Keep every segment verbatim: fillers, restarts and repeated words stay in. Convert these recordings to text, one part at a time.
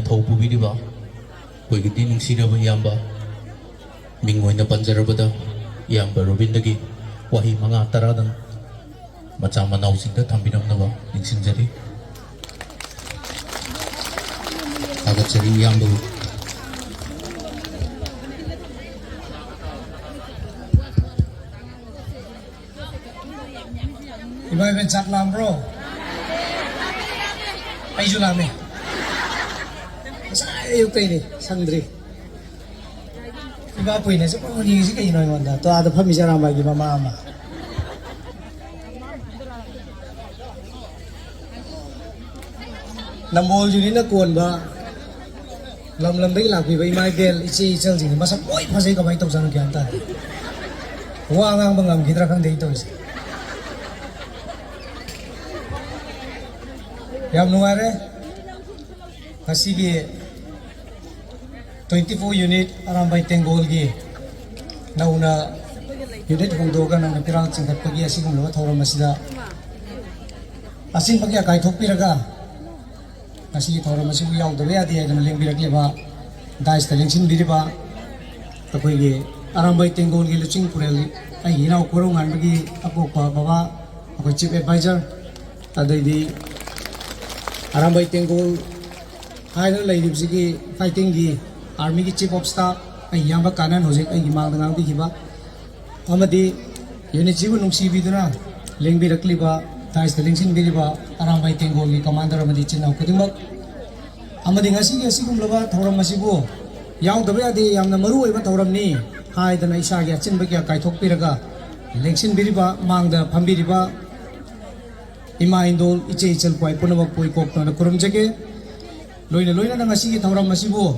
ꯊꯧ ꯄꯨꯕꯤꯔꯤꯕ ꯑꯩꯈꯣꯏꯒꯤꯗꯤ ꯅꯨꯡꯁꯤꯔꯕ ꯏꯌꯥꯝꯕ, ꯃꯤꯡ ꯑꯣꯏꯅ ꯄꯟꯖꯔꯕꯗ ꯏꯌꯥꯝꯕ ꯔꯣꯕꯤꯟꯗꯒꯤ ꯋꯥꯍꯩ ꯃꯉꯥ ꯇꯔꯥꯗꯪ ꯃꯆꯥ ꯃꯅꯥꯎꯁꯤꯡꯗ ꯊꯝꯕꯤꯔꯝꯅꯕ ꯅꯤꯡꯁꯤꯡꯖꯔꯤ꯫ ꯊꯥꯒꯠꯆꯔꯤ ꯏꯌꯥꯝꯕꯕꯨ꯫ ꯏꯃꯥ ꯏꯕꯦꯟ, ꯆꯥꯛ ꯂꯥꯝꯕ꯭ꯔꯣ? ꯑꯩꯁꯨ ꯂꯥꯝꯃꯦ꯫ ꯉꯁꯥꯏ ꯑꯌꯨꯛꯇꯩꯅꯦ, ꯁꯪꯗ꯭ꯔꯤ꯫ ꯏꯃꯥ ꯄꯨꯏꯅ ꯆꯠꯄ ꯌꯦꯡꯉꯤꯁꯤ ꯀꯩꯅꯣ ꯑꯩꯉꯣꯟꯗ? ꯇꯣ ꯑꯥꯗ ꯐꯝꯃꯤꯁꯦ ꯑꯔꯥꯝꯕꯥꯏꯒꯤ ꯃꯃꯥ ꯑꯃ꯫ ꯅꯝꯕꯣꯜ ꯌꯨꯅꯤꯠꯅ ꯀꯣꯟꯕ, ꯂꯝ ꯂꯝꯗꯒꯤ ꯂꯥꯛꯄꯤꯕ ꯏꯃꯥ ꯏꯕꯦꯜ, ꯏꯆꯦ ꯏꯆꯜꯁꯤꯡꯁꯦ ꯃꯁꯛ ꯂꯣꯏ ꯐꯖꯩ꯫ ꯀꯃꯥꯏꯅ ꯇꯧꯖꯥꯠꯅꯣ? ꯒ꯭ꯌꯥꯟ ꯇꯥꯗꯦ꯫ ꯋꯥ ꯉꯥꯡꯕ ꯉꯝꯈꯤꯗ꯭ꯔꯥ ꯈꯪꯗꯦ ꯑꯩ ꯇꯧꯔꯤꯁꯦ꯫ ꯌꯥꯝ ꯅꯨꯡꯉꯥꯏꯔꯦ ꯉꯁꯤꯒꯤ twenty four unit ꯑꯔꯥꯝꯕꯥꯏ ꯇꯦꯡꯒꯣꯜꯒꯤ ꯅꯧꯅ unit ꯍꯣꯡꯗꯣꯛꯑꯒ ꯅꯧꯅ ꯄꯤꯔꯥꯡ ꯆꯤꯡꯈꯠꯄꯒꯤ ꯑꯁꯤꯒꯨꯝꯂꯕ ꯊꯧꯔꯝ ꯑꯁꯤꯗ ꯑꯁꯤꯟꯕ ꯀꯌꯥ ꯀꯥꯏꯊꯣꯛꯄꯤꯔꯒ ꯉꯁꯤꯒꯤ ꯊꯧꯔꯝ ꯑꯁꯤꯕꯨ ꯌꯥꯎꯗꯕ ꯌꯥꯗꯦ ꯍꯥꯏꯗꯅ ꯂꯦꯡꯕꯤꯔꯛꯂꯤꯕ, ꯗꯥꯏꯁꯇ ꯂꯦꯡꯁꯤꯟꯕꯤꯔꯤꯕ ꯑꯩꯈꯣꯏꯒꯤ ꯑꯔꯥꯝꯕꯥꯏ ꯇꯦꯡꯒꯣꯜꯒꯤ ꯂꯨꯆꯤꯡ ꯄꯨꯔꯦꯜ, ꯑꯩꯒꯤ ꯏꯅꯥꯎ ꯀꯣꯔꯧꯉꯥꯟꯕꯒꯤ ꯑꯄꯣꯛꯄ ꯕꯕꯥ, ꯑꯩꯈꯣꯏ chief advisor, ꯑꯗꯩꯗꯤ ꯑꯔꯥꯝꯕꯥꯏ ꯇꯦꯡꯒꯣꯜ ꯍꯥꯏꯗꯨꯅ ꯂꯩꯔꯤꯕꯁꯤꯒꯤ fighting ꯒꯤ army ꯒꯤ chief of staff, ꯑꯩꯒꯤ ꯏꯌꯥꯝꯕ ꯀꯥꯅꯟ ꯍꯧꯖꯤꯛ ꯑꯩꯒꯤ ꯃꯥꯡꯗ ꯉꯥꯡꯕꯤꯈꯤꯕ, ꯑꯃꯗꯤ unit ꯁꯤꯕꯨ ꯅꯨꯡꯁꯤꯕꯤꯗꯨꯅ ꯂꯦꯡꯕꯤꯔꯛꯂꯤꯕ, ꯗꯥꯏꯁꯇ ꯂꯦꯡꯁꯤꯟꯕꯤꯔꯤꯕ ꯑꯔꯥꯝꯕꯥꯏ ꯇꯦꯡꯒꯣꯜꯒꯤ commander ꯑꯃꯗꯤ ꯏꯆꯤꯟ ꯏꯅꯥꯎ ꯈꯨꯗꯤꯡꯃꯛ, ꯑꯃꯗꯤ ꯉꯁꯤꯒꯤ ꯑꯁꯤꯒꯨꯝꯂꯕ ꯊꯧꯔꯝ ꯑꯁꯤꯕꯨ ꯌꯥꯎꯗꯕ ꯌꯥꯗꯦ, ꯌꯥꯝꯅ ꯃꯔꯨ ꯑꯣꯏꯕ ꯊꯧꯔꯝꯅꯤ ꯍꯥꯏꯗꯅ ꯏꯁꯥꯒꯤ ꯑꯆꯤꯟꯕ ꯀꯌꯥ ꯀꯥꯏꯊꯣꯛꯄꯤꯔꯒ ꯂꯦꯡꯁꯤꯟꯕꯤꯔꯤꯕ, ꯃꯥꯡꯗ ꯐꯝꯕꯤꯔꯤꯕ ꯏꯃꯥ ꯏꯟꯗꯣꯜ, ꯏꯆꯦ ꯏꯆꯜ ꯄꯨꯋꯥꯏ ꯄꯨꯝꯅꯃꯛꯄꯨ ꯏꯀꯣꯛꯇꯅ ꯈꯨꯔꯨꯝꯖꯒꯦ꯫ ꯂꯣꯏꯅ ꯂꯣꯏꯅꯅ ꯉꯁꯤꯒꯤ ꯊꯧꯔꯝ ꯑꯁꯤꯕꯨ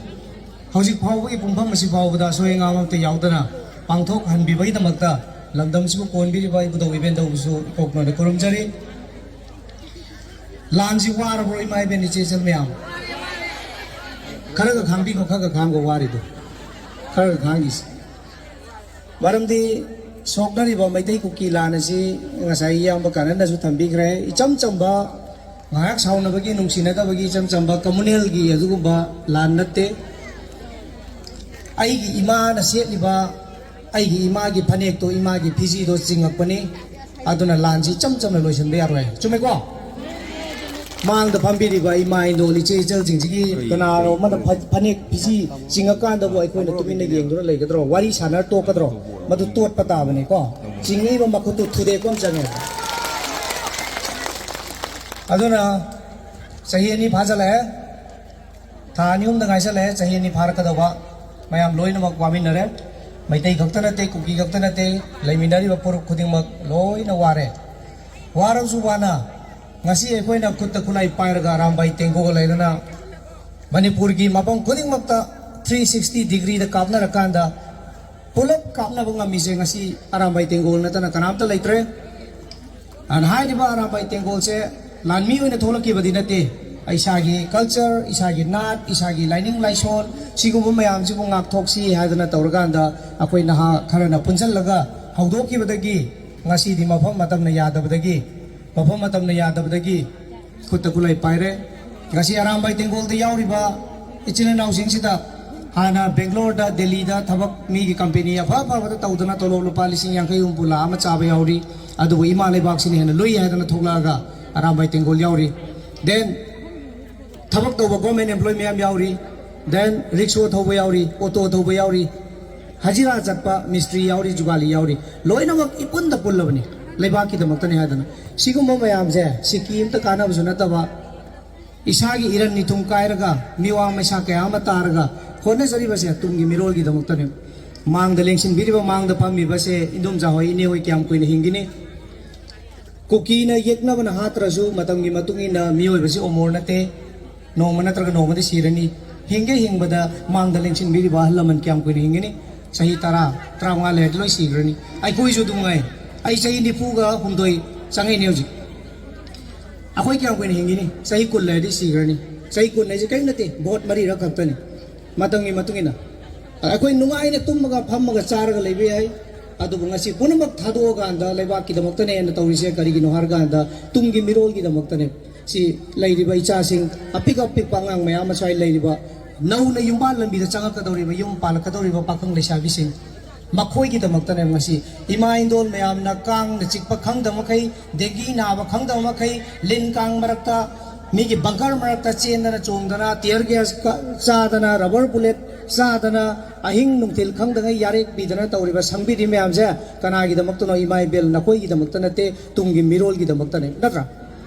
ꯍꯧꯖꯤꯛ ꯐꯥꯎꯕꯒꯤ ꯄꯨꯡꯐꯝ ꯑꯁꯤ ꯐꯥꯎꯕꯗ ꯑꯁꯣꯏ ꯑꯉꯥꯝ ꯑꯃꯠꯇ ꯌꯥꯎꯗꯅ ꯄꯥꯡꯊꯣꯛꯍꯟꯕꯤꯕꯒꯤꯗꯃꯛꯇ ꯂꯝꯗꯝꯁꯤꯕꯨ ꯀꯣꯟꯕꯤꯔꯤꯕ ꯏꯕꯨꯙꯧ ꯏꯕꯦꯟꯗꯧꯕꯨꯁꯨ ꯏꯀꯣꯛꯅꯅ ꯈꯨꯔꯨꯝꯖꯔꯤ꯫ ꯂꯥꯟꯁꯤ ꯋꯥꯔꯕ꯭ꯔꯣ, ꯏꯃꯥ ꯏꯕꯦꯟ ꯏꯆꯦ ꯏꯆꯜ ꯃꯌꯥꯝ? ꯈꯔꯒ ꯈꯥꯡꯕꯤꯈꯣ, ꯈꯔꯒ ꯈꯥꯡꯒꯣ ꯋꯥꯔꯤꯗꯣ, ꯈꯔꯒ ꯈꯥꯡꯈꯤꯁꯤ꯫ ꯃꯔꯝꯗꯤ ꯁꯣꯛꯅꯔꯤꯕ ꯃꯩꯇꯩ ꯀꯨꯀꯤ ꯂꯥꯟ ꯑꯁꯤ ꯉꯁꯥꯏ ꯏꯌꯥꯝꯕ ꯀꯥꯅꯟꯅꯁꯨ ꯊꯝꯕꯤꯈ꯭ꯔꯦ꯫ ꯏꯆꯝ ꯆꯝꯕ ꯉꯥꯏꯍꯥꯛ ꯁꯥꯎꯅꯕꯒꯤ, ꯅꯨꯡꯁꯤꯅꯗꯕꯒꯤ ꯏꯆꯝ ꯆꯝꯕ communalꯒꯤ ꯑꯗꯨꯒꯨꯝꯕ ꯂꯥꯟ ꯅꯠꯇꯦ꯫ ꯑꯩꯒꯤ ꯏꯃꯥꯅ ꯁꯦꯠꯂꯤꯕ, ꯑꯩꯒꯤ ꯏꯃꯥꯒꯤ ꯐꯅꯦꯛꯇꯣ, ꯏꯃꯥꯒꯤ ꯐꯤꯖꯤꯗꯣ ꯆꯤꯡꯉꯛꯄꯅꯤ꯫ ꯑꯗꯨꯅ ꯂꯥꯟꯁꯤ ꯏꯆꯝ ꯆꯝꯅ ꯂꯣꯏꯁꯤꯟꯕ ꯌꯥꯔꯣꯏ꯫ ꯆꯨꯝꯃꯦꯀꯣ? ꯃꯥꯡꯗ ꯐꯝꯕꯤꯔꯤꯕ ꯏꯃꯥ, ꯏꯟꯗꯣꯜ, ꯏꯆꯦ, ꯏꯆꯜꯁꯤꯡꯁꯤꯒꯤ ꯀꯅꯥꯅꯣ ꯑꯃꯅ ꯐ-, ꯐꯅꯦꯛ ꯐꯤꯖꯤ ꯆꯤꯡꯉꯀꯥꯟꯗꯕꯨ ꯑꯩꯈꯣꯏꯅ ꯇꯨꯃꯤꯟꯅ ꯌꯦꯡꯗꯨꯅ ꯂꯩꯒꯗ꯭ꯔꯣ? ꯋꯥꯔꯤ ꯁꯥꯟꯅꯔ ꯇꯣꯛꯀꯗ꯭ꯔꯣ? ꯃꯗꯨ ꯇꯣꯠꯄ ꯇꯥꯕꯅꯤꯀꯣ꯫ ꯆꯤꯡꯉꯤꯕ ꯃꯈꯨꯠꯇꯨ ꯊꯨꯗꯦꯛꯄ ꯑꯃ ꯆꯪꯉꯦ꯫ ꯑꯗꯨꯅ ꯆꯍꯤ ꯑꯅꯤ ꯐꯥꯖꯤꯜꯂꯛꯑꯦ, ꯊꯥ ꯑꯅꯤ ꯑꯍꯨꯝꯗ ꯉꯥꯏꯁꯜꯂꯛꯑꯦ, ꯆꯍꯤ ꯑꯅꯤ ꯐꯥꯔꯛꯀꯗꯧꯕ꯫ ꯃꯌꯥꯝ ꯂꯣꯏꯅꯃꯛ ꯋꯥꯃꯤꯟꯅꯔꯦ꯫ ꯃꯩꯇꯩ ꯈꯛꯇ ꯅꯠꯇꯦ, ꯀꯨꯀꯤ ꯈꯛꯇ ꯅꯠꯇꯦ, ꯂꯩꯃꯤꯟꯅꯔꯤꯕ ꯐꯨꯔꯨꯞ ꯈꯨꯗꯤꯡꯃꯛ ꯂꯣꯏꯅ ꯋꯥꯔꯦ꯫ ꯋꯥꯔꯁꯨ ꯋꯥꯅ ꯉꯁꯤ ꯑꯩꯈꯣꯏꯅ ꯈꯨꯠꯇ ꯈꯨꯠꯂꯥꯏ ꯄꯥꯏꯔꯒ ꯑꯔꯥꯝꯕꯥꯏ ꯇꯦꯡꯒꯣꯜ ꯍꯥꯏꯗꯅ ꯃꯅꯤꯄꯨꯔꯒꯤ ꯃꯐꯝ ꯈꯨꯗꯤꯡꯃꯛꯇ three sixty degreeꯗ ꯀꯥꯞꯅꯔꯀꯥꯟꯗ ꯄꯨꯂꯞ ꯀꯥꯞꯅꯕ ꯉꯝꯃꯤꯁꯦ ꯉꯁꯤ ꯑꯔꯥꯝꯕꯥꯏ ꯇꯦꯡꯒꯣꯜ ꯅꯠꯇꯅ ꯀꯅꯥꯝꯇ ꯂꯩꯇ꯭ꯔꯦ꯫ ꯑꯗꯨꯅ ꯍꯥꯏꯔꯤꯕ ꯑꯔꯥꯝꯕꯥꯏ ꯇꯦꯡꯒꯣꯜꯁꯦ ꯂꯥꯟꯃꯤ ꯑꯣꯏꯅ ꯊꯣꯛꯂꯛꯈꯤꯕꯗꯤ ꯅꯠꯇꯦ꯫ ꯏꯁꯥꯒꯤ culture, ꯏꯁꯥꯒꯤ ꯅꯥꯠ, ꯏꯁꯥꯒꯤ ꯂꯥꯏꯅꯤꯡ ꯂꯥꯏꯁꯣꯟ, ꯁꯤꯒꯨꯝꯕ ꯃꯌꯥꯝꯁꯤꯕꯨ ꯉꯥꯛꯊꯣꯛꯁꯤ ꯍꯥꯏꯗꯅ ꯇꯧꯔꯀꯥꯟꯗ ꯑꯩꯈꯣꯏ ꯅꯍꯥ ꯈꯔꯅ ꯄꯨꯟꯁꯤꯜꯂꯒ ꯍꯧꯗꯣꯛꯈꯤꯕꯗꯒꯤ ꯉꯁꯤꯗꯤ ꯃꯐꯝ ꯃꯇꯝꯅ ꯌꯥꯗꯕꯗꯒꯤ, ꯃꯐꯝ ꯃꯇꯝꯅ ꯌꯥꯗꯕꯗꯒꯤ ꯈꯨꯠꯇ ꯈꯨꯠꯂꯥꯏ ꯄꯥꯏꯔꯦ꯫ ꯉꯁꯤ ꯑꯔꯥꯝꯕꯥꯏ ꯇꯦꯡꯒꯣꯜꯗ ꯌꯥꯎꯔꯤꯕ ꯏꯆꯤꯜ ꯏꯅꯥꯎꯁꯤꯡꯁꯤꯗ ꯍꯥꯟꯅ ꯕꯦꯡꯒ꯭ꯂꯣꯔꯗ, ꯗꯦꯜꯂꯤꯗ ꯊꯕꯛ ꯃꯤꯒꯤ company ꯑꯐ ꯑꯐꯕꯗ ꯇꯧꯗꯅ ꯇꯣꯂꯣꯞ ꯂꯨꯄꯥ ꯂꯤꯁꯤꯡ ꯌꯥꯡꯈꯩ ꯍꯨꯝꯐꯨ ꯂꯥꯛ ꯑꯃ ꯆꯥꯕ ꯌꯥꯎꯔꯤ꯫ ꯑꯗꯨꯕꯨ ꯏꯃꯥ ꯂꯩꯕꯥꯛꯁꯤꯅ ꯍꯦꯟꯅ ꯂꯨꯏ ꯍꯥꯏꯗꯅ ꯊꯣꯛꯂꯛꯑꯒ ꯑꯔꯥꯝꯕꯥꯏ ꯇꯦꯡꯒꯣꯜ ꯌꯥꯎꯔꯤ꯫ Then ꯊꯕꯛ ꯇꯧꯕ government employee ꯃꯌꯥꯝ ꯌꯥꯎꯔꯤ꯫ Then ꯔꯤꯛꯁꯣ ꯊꯧꯕ ꯌꯥꯎꯔꯤ, ꯑꯣꯇꯣ ꯊꯧꯕ ꯌꯥꯎꯔꯤ, ꯍꯖꯤꯔꯥ ꯆꯠꯄ ꯃꯤꯁꯇ꯭ꯔꯤ ꯌꯥꯎꯔꯤ, ꯖꯨꯒꯥꯂꯤ ꯌꯥꯎꯔꯤ꯫ ꯂꯣꯏꯅꯃꯛ ꯏꯄꯨꯟꯗ ꯄꯨꯜꯂꯕꯅꯤ, ꯂꯩꯕꯥꯛꯀꯤꯗꯃꯛꯇꯅꯤ ꯍꯥꯏꯗꯅ꯫ ꯁꯤꯒꯨꯝꯕ ꯃꯌꯥꯝꯁꯦ ꯁꯤꯀꯤ ꯑꯃꯇ ꯀꯥꯟꯅꯕꯁꯨ ꯅꯠꯇꯕ, ꯏꯁꯥꯒꯤ ꯏꯔꯟ ꯏꯊꯨꯝ ꯀꯥꯏꯔꯒ, ꯃꯤꯋꯥ ꯃꯩꯁꯥ ꯀꯌꯥ ꯑꯃ ꯇꯥꯔꯒ, ꯍꯣꯠꯅꯖꯔꯤꯕꯁꯦ ꯇꯨꯡꯒꯤ ꯃꯤꯔꯣꯜꯒꯤꯗꯃꯛꯇꯅꯦ꯫ ꯃꯥꯡꯗ ꯂꯦꯡꯁꯤꯟꯕꯤꯔꯤꯕ, ꯃꯥꯡꯗ ꯐꯝꯃꯤꯕꯁꯦ ꯏꯟꯗꯣꯝꯆꯥ ꯍꯣꯏ, ꯏꯅꯦ ꯍꯣꯏ ꯀꯌꯥꯝ ꯀꯨꯏꯅ ꯍꯤꯡꯒꯅꯤ? ꯀꯨꯀꯤꯅ ꯌꯦꯛꯅꯕꯅ ꯍꯥꯠꯇ꯭ꯔꯁꯨ, ꯃꯇꯝꯒꯤ ꯃꯇꯨꯡ ꯏꯟꯅ ꯃꯤꯑꯣꯏꯕꯁꯤ ꯑꯃꯣꯔ ꯅꯠꯇꯦ, ꯅꯣꯡꯃ ꯅꯠꯇ꯭ꯔꯒ ꯅꯣꯡꯃꯗꯤ ꯁꯤꯔꯅꯤ꯫ ꯍꯤꯡꯒꯦ ꯍꯤꯡꯕꯗ ꯃꯥꯡꯗ ꯂꯦꯡꯁꯤꯟꯕꯤꯔꯤꯕ ꯑꯍꯜ ꯂꯃꯟ ꯀꯌꯥꯝ ꯀꯨꯏꯅ ꯍꯤꯡꯒꯅꯤ? ꯆꯍꯤ ꯇꯔꯥ, ꯇꯔꯥꯃꯉꯥ ꯂꯩꯔꯗꯤ ꯂꯣꯏ ꯁꯤꯈ꯭ꯔꯅꯤ꯫ ꯑꯩꯈꯣꯏꯁꯨ ꯑꯗꯨꯝ ꯉꯥꯏ꯫ ꯑꯩ ꯆꯍꯤ ꯅꯤꯐꯨꯒ ꯍꯨꯝꯗꯣꯏ ꯆꯪꯉꯛꯏꯅꯦ ꯍꯧꯖꯤꯛ꯫ ꯑꯩꯈꯣꯏ ꯀꯌꯥꯝ ꯀꯨꯏꯅ ꯍꯤꯡꯒꯅꯤ? ꯆꯍꯤ ꯀꯨꯟ ꯂꯩꯔꯗꯤ ꯁꯤꯈ꯭ꯔꯅꯤ꯫ ꯆꯍꯤ ꯀꯨꯟ ꯍꯥꯏꯁꯦ ꯀꯔꯤꯝ ꯅꯠꯇꯦ, ꯚꯣꯠ ꯃꯔꯤꯔꯛ ꯈꯛꯇꯅꯤ꯫ ꯃꯇꯝꯒꯤ ꯃꯇꯨꯡ ꯏꯟꯅ ꯑꯩꯈꯣꯏ ꯅꯨꯡꯉꯥꯏꯅ ꯇꯨꯝꯃꯒ, ꯐꯝꯃꯒ, ꯆꯥꯔꯒ ꯂꯩꯕ ꯌꯥꯏ꯫ ꯑꯗꯨꯕꯨ ꯉꯁꯤ ꯄꯨꯝꯅꯃꯛ ꯊꯥꯗꯣꯛꯑꯀꯥꯟꯗ ꯂꯩꯕꯥꯛꯀꯤꯗꯃꯛꯇꯅꯦꯅ ꯇꯧꯔꯤꯁꯦ꯫ ꯀꯔꯤꯒꯤꯅꯣ ꯍꯥꯏꯔꯀꯥꯟꯗ, ꯇꯨꯡꯒꯤ ꯃꯤꯔꯣꯜꯒꯤꯗꯃꯛꯇꯅꯦ꯫ ꯁꯤ ꯂꯩꯔꯤꯕ ꯏꯆꯥꯁꯤꯡ, ꯑꯄꯤꯛ ꯑꯄꯤꯛꯄ ꯑꯉꯥꯡ ꯃꯌꯥꯝ ꯑꯃ ꯁ꯭ꯋꯥꯏ ꯂꯩꯔꯤꯕ, ꯅꯧꯅ ꯌꯨꯝꯕꯥꯜ ꯂꯝꯕꯤꯗ ꯆꯪꯉꯛꯀꯗꯧꯔꯤꯕ, ꯌꯨꯝ ꯄꯥꯜꯂꯛꯀꯗꯧꯔꯤꯕ ꯄꯥꯈꯪ ꯂꯩꯁꯥꯕꯤꯁꯤꯡ, ꯃꯈꯣꯏꯒꯤꯗꯃꯛꯇꯅꯦ ꯉꯁꯤ ꯏꯃꯥ ꯏꯟꯗꯣꯜ ꯃꯌꯥꯝꯅ ꯀꯥꯡꯅ ꯆꯤꯛꯄ ꯈꯪꯗꯕ ꯃꯈꯩ, ꯗꯦꯡꯒꯤ ꯅꯥꯕ ꯈꯪꯗꯕ ꯃꯈꯩ, ꯂꯤꯟ ꯀꯥꯡ ꯃꯔꯛꯇ, ꯃꯤꯒꯤ ꯕꯪꯀꯔ ꯃꯔꯛꯇ ꯆꯦꯟꯗꯅ ꯆꯣꯡꯗꯅ, ꯇꯤꯌꯔ ꯒ꯭ꯌꯥꯁ ꯀ-, ꯆꯥꯗꯅ, ꯔꯕꯔ ꯕꯨꯂꯦꯠ ꯆꯥꯗꯅ, ꯑꯍꯤꯡ ꯅꯨꯡꯊꯤꯜ ꯈꯪꯗꯉꯩ ꯌꯥꯔꯦꯛ ꯄꯤꯗꯅ ꯇꯧꯔꯤꯕ ꯁꯪꯕꯤꯔꯤ ꯃꯌꯥꯝꯁꯦ ꯀꯅꯥꯒꯤꯗꯃꯛꯇꯅꯣ? ꯏꯃꯥ ꯏꯕꯦꯜ, ꯅꯈꯣꯏꯒꯤꯗꯃꯛꯇ ꯅꯠꯇꯦ, ꯇꯨꯡꯒꯤ ꯃꯤꯔꯣꯜꯒꯤꯗꯃꯛꯇꯅꯦ, ꯅꯠꯇ꯭ꯔꯥ?